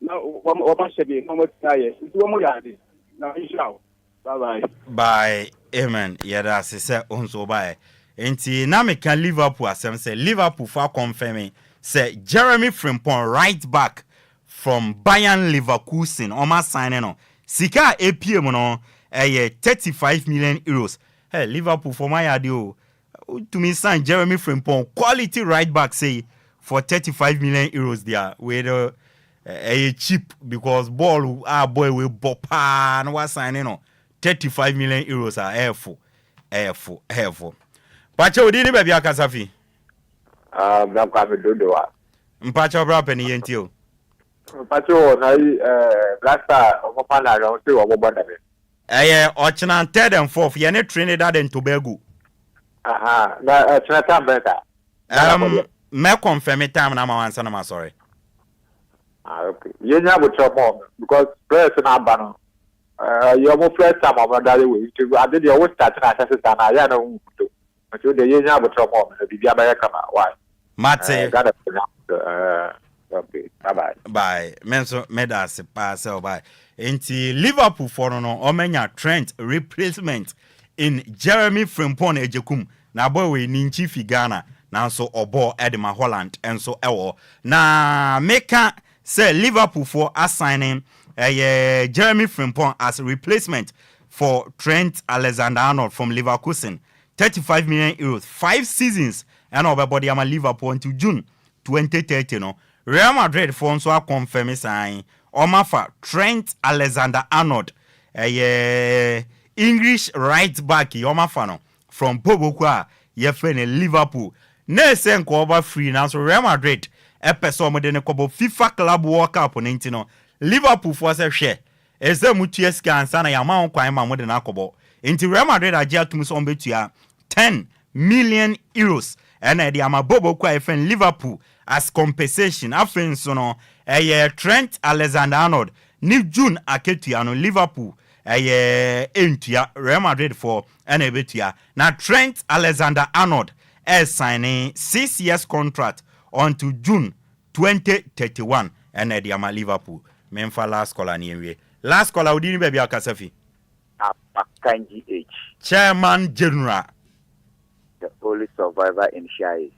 na wɔn wɔn ahyɛ bi na wɔn atumi ayɛ nti wɔn yɛ ade na nhyira o bye bye. Bye amen yɛda ase sɛ wo nso wobaeɛ. Nti na meka Liverpool asɛm sɛ Liverpool fo akɔnfɛme sɛ Jeremy Frimpong right back from Bayern Leverkusen wɔn asane no sika a epie mu no ɛyɛ 35 million euros. Hey Liverpool fo wɔn ayɛ adeɛ o wotumi sign Jeremy Frimpong quality right back sei for 35 million euros deɛ wei no ɛyɛ cheap because ball a boy wei bɔ paa na wasign no 35 million euros a ɛyɛ fo ɛyɛ fo ɛyɛ fo. Mpakyɛ odi ne baabi akasa fi. Ah, bra Kwame Dodowa. Mpakyɛ bra pɛ ne yɛn ti o. Mpakyɛ wɔ na yi ɛɛ Black Star ɔmo fa na ɔmo se ɔmo bɔ dɛbɛ. Ɛyɛ ɔkyena third and fourth yɛne Trinidad and Tobago. Aha, na ɛkyena time bɛn saa? Um, mɛ confirm time na ama wansa na ma sɔre. Ah, okay. Yɛnya abotrɛ mɔ because players na aba no ɛyɛ ɔmo first time ɔmo da yɛ wei nti ade deɛ ɔwo start na ahyɛ sesa na ayɛ na ɔmo nkuto nti wo deɛ yɛnya abotrɛ mɔ na biribi abɛyɛ kama why? Mate. Ghana fo nya abotrɛ okay bye bye. Bye. Me nso meda ase paa sɛ ɔbae. Nti Liverpool foɔ no no ɔmanya Trent replacement in Jeremy Frimpong Agyekum. Na boy wei ne nkyi fi Ghana nanso ɔbɔɔ de ma Holland nso wɔ hɔ. Na meka sɛ Liverpool foɔ asign ɛyɛ Jeremy Frimpong as replacement for Trent Alexander-Arnold from Leverkusen. 35 million euros, 5 seasons ɛna ɔbɛbɔ de ama Liverpool until June 2030 no. Real Madrid foɔ nso akɔnfɛme saa yi, wɔn afa Trent Alexander-Arnold, ɛyɛ English right back yi, wɔn afa no from Poboku a yɛfrɛ no Liverpool. Na ɛsɛ nka ɔba free nanso Real Madrid ɛpɛ sɛ wɔde no kɔbɔ FIFA Club World Cup no nti no, Liverpool foɔ sɛ hwɛ, ɛsɛ sɛ motua sika ansa na yɛama ho kwan ma mode no akɔbɔ. Nti Real Madrid agye atom sɛ wɔbɛtua 10 million euros ɛna ɛde ama Boboku a yɛfrɛ no Liverpool as compensation. Afei nso no, ɛyɛ Trent Alexander-Arnold ne June akatua no Liverpool ɛyɛ ɛntua, Real Madrid foɔ ɛna ɛbɛtua. Na Trent Alexander-Arnold ɛresign 6 years contract until June 2031 ɛna ɛde ama Liverpool. Memfa last caller ne yɛnwie. Last caller, wodi ne baabi a ɔkasa fi. Apakan GH. Chairman General. The only survivor in Shai.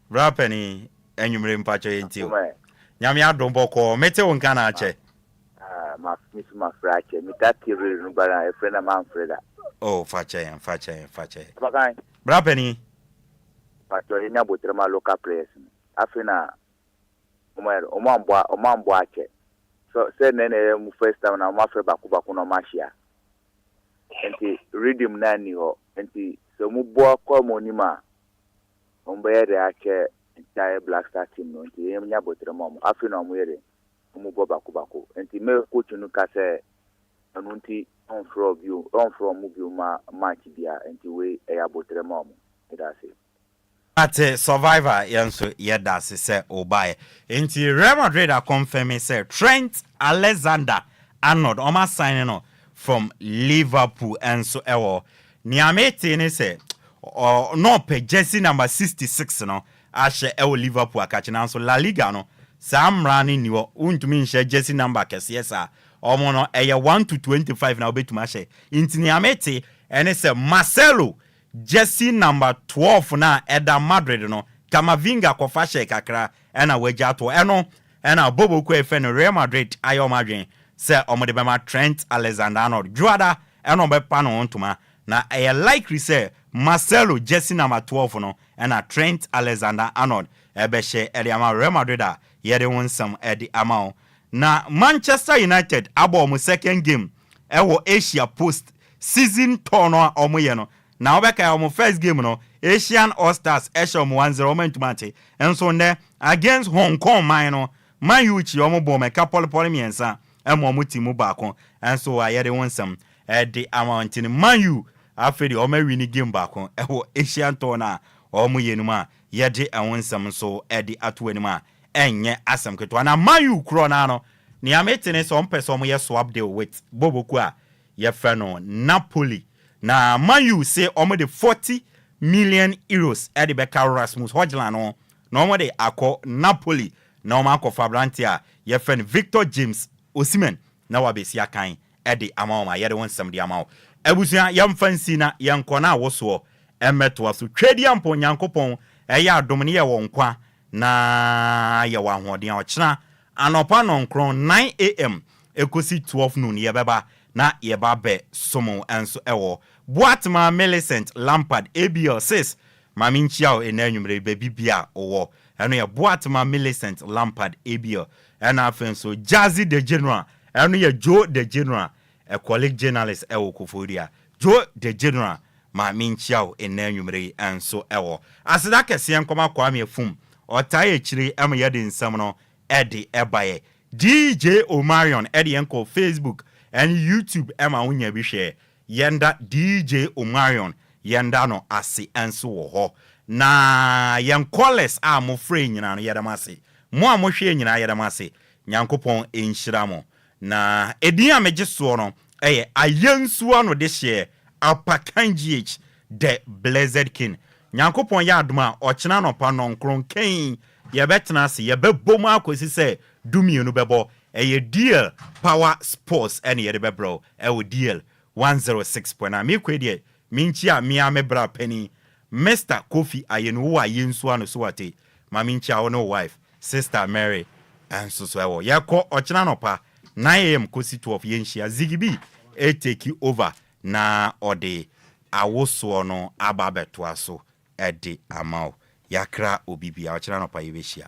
Bra panin, anwummere mpakyɛ yɛntie o. Nyame adom bɔkɔɔ, mete wo nka na akyɛ. Ah, ma me so mafrɛ akyɛ. Metaa tie radio no bara ɛfrɛ na mamfrɛ da. Oh, fa kyɛ yɛn, fa kyɛ yɛn, fa kyɛ yɛn. Apakan. Bra panin. Pakyɛ yɛnya aboterɛ ma local players no. Afei na ɔmo ayɛ ɔmo ambɔ ɔmo ambɔ akyɛ. So sɛ nnɛ na ɛyɛ ɔmo first time na ɔmo afrɛ baako baako na ɔmo ahyia. Nti rhythm na nni hɔ. Nti sɛ ɔmo bɔ kɔ ɔmo anim a ɔmo bɛyɛ de akyɛ entire Black Star team no. Nti yɛnya aboterɛ ma ɔmo. Afei na ɔmo yɛ de ɔmo bɔ baako baako. Nti me coach no ka sɛ ɛno nti ɔmfrɛ bio ɔmfrɛ ɔmo bio ma match bia. Nti wei ɛyɛ aboterɛ ma ɔmo. Meda ase. Ate Survivor yɛn nso yɛda ase sɛ wobaeɛ. Nti Real Madrid akɔnfɛme sɛ Trent Alexander Arnold ɔmo asign no from Liverpool nso ɛwɔ. Nea mete ne sɛ ɔ na ɔpɛ jersey number 66 no ahyɛ ɛwɔ Liverpool akakye nanso La Liga no saa mmara no nni hɔ. Wontumi nhyɛ jersey number kɛseɛ saa. Ɔmo no ɛyɛ 1 to 25 na wobɛtumi ahyɛ. Nti nea mete ɛne sɛ Marcelo jersey number 12 na ɛda Madrid no, Camavinga kɔfa hyɛ kakra ɛna wagya ato ɛno. Ɛna Bobo kuo a yɛfrɛ no Real Madrid ayɛ wɔn adwene sɛ wɔde bɛma Trent Alexander-Arnold. Dwoada ɛna wɔbɛpa ne ho ntoma. Na ɛyɛ likely sɛ Marcelo jersey number 12 no ɛna Trent Alexander-Arnold ɛbɛhyɛ ɛde ama Real Madrid a yɛde ho nsɛm ɛde ama wo. Na Manchester United abɔ wɔn second game ɛwɔ Asia post season tour no a wɔyɛ no. Na wɔbɛka wɔn first game no, Asian All Stars ɛhyɛ wɔn 1-0, wɔn antumi ante. Nso nnɛ against Hong Kong man no, Man U kyi wɔn bɔ wɔn ɛka pɔlepɔle mmiɛnsa ɛma wɔn ti mu baako nso a yɛde wɔn nsɛm ɛde ama wɔn. Nti no Man U afei deɛ wɔn awi ne game baako ɛwɔ Asian tour no a wɔn yɛ no mu a yɛde ɛho nsɛm nso ɛde ato anim a ɛnyɛ asɛm ketewa. Na Man U korɔ naa no, nea mete ne sɛ wɔn pɛ sɛ wɔn yɛ swap deal with Boboku a yɛfrɛ no Napoli. Na Man U se wɔn de €40 million ɛde bɛka Rasmus Hojlund no na wɔn de akɔ Napoli na wɔn akɔfa aberante a yɛfrɛ no Victor James Osimhen na wabɛsi akan ɛde ama wɔn a yɛde wɔn nsɛm de ama wɔn. Abusua, yɛmfa nsi na yɛnkɔ na awosoɔ ɛmmɛtoa so. Twɛdi ampo Nyankopɔn ɛyɛ adom ne yɛwɔ nkwa na yɛwɔ ahoɔden a, ɔkyena anɔpa nɔnkron 9 a.m. ɛkɔsi 12 noon yɛbɛba na yɛba bɛ som nso ɛwɔ Boatema Millicent Lampard ABL 6. Maame, nkyia wo ɛnɛ anwummerɛ baabi bia wowɔ. Ɛno yɛ Boatema Millicent Lampard ABL. Ɛna afei nso Jazzy the General, ɛno yɛ Joe the General, a colleague journalist ɛwɔ Koforidua. Joe the General, maame, nkyia wo ɛnɛ anwummerɛ yi nso. Ɛwɔ aseda kɛseɛ nkɔma Kwame Afum, ɔtaa akyire ɛma yɛde nsɛm no ɛde ɛbaeɛ. DJ Omarion ɛde yɛn kɔ Facebook ɛne YouTube ɛma wonya bi hwɛ. Yɛnda DJ Omarion, yɛnda no ase nso wɔ hɔ. Na yɛn callers a mofrɛ nyinaa no, yɛda mo ase. Mo a mohwɛ nyinaa, yɛda mo ase. Nyankopɔn nhyira mo. Na ɛdin a megye soɔ no ɛyɛ Ayɛnsuo ano de hyɛ Apakan GH, the Blessed King. Nyankopɔn yɛ adom a, ɔkyena nɔpa nɔnkron kɛn yɛbɛtena ase, yɛbɛbɔ mu akɔsi sɛ 12 bɛbɔ. Ɛyɛ DL Power Sports ɛne yɛde bɛbrɛw ɛwɔ DL 106.9. Mekɔ deɛ, menkyia mea me bra panin Mr Kofi Ayenu wɔ Ayɛnsuo ano so. Wate ma menkyia wo ne wo wife, Sister Mary, ɛnso so ɛwɔ. Yɛkɔ ɔkyena nɔpa 9 a.m. kɔsi 12, yɛnhyia. Ziggy B ɛtake over na ɔde awosoɔ no aba abɛtoa so ɛde ama wo. Yɛakra obi bia, ɔkyena nɔpa yɛbɛhyia.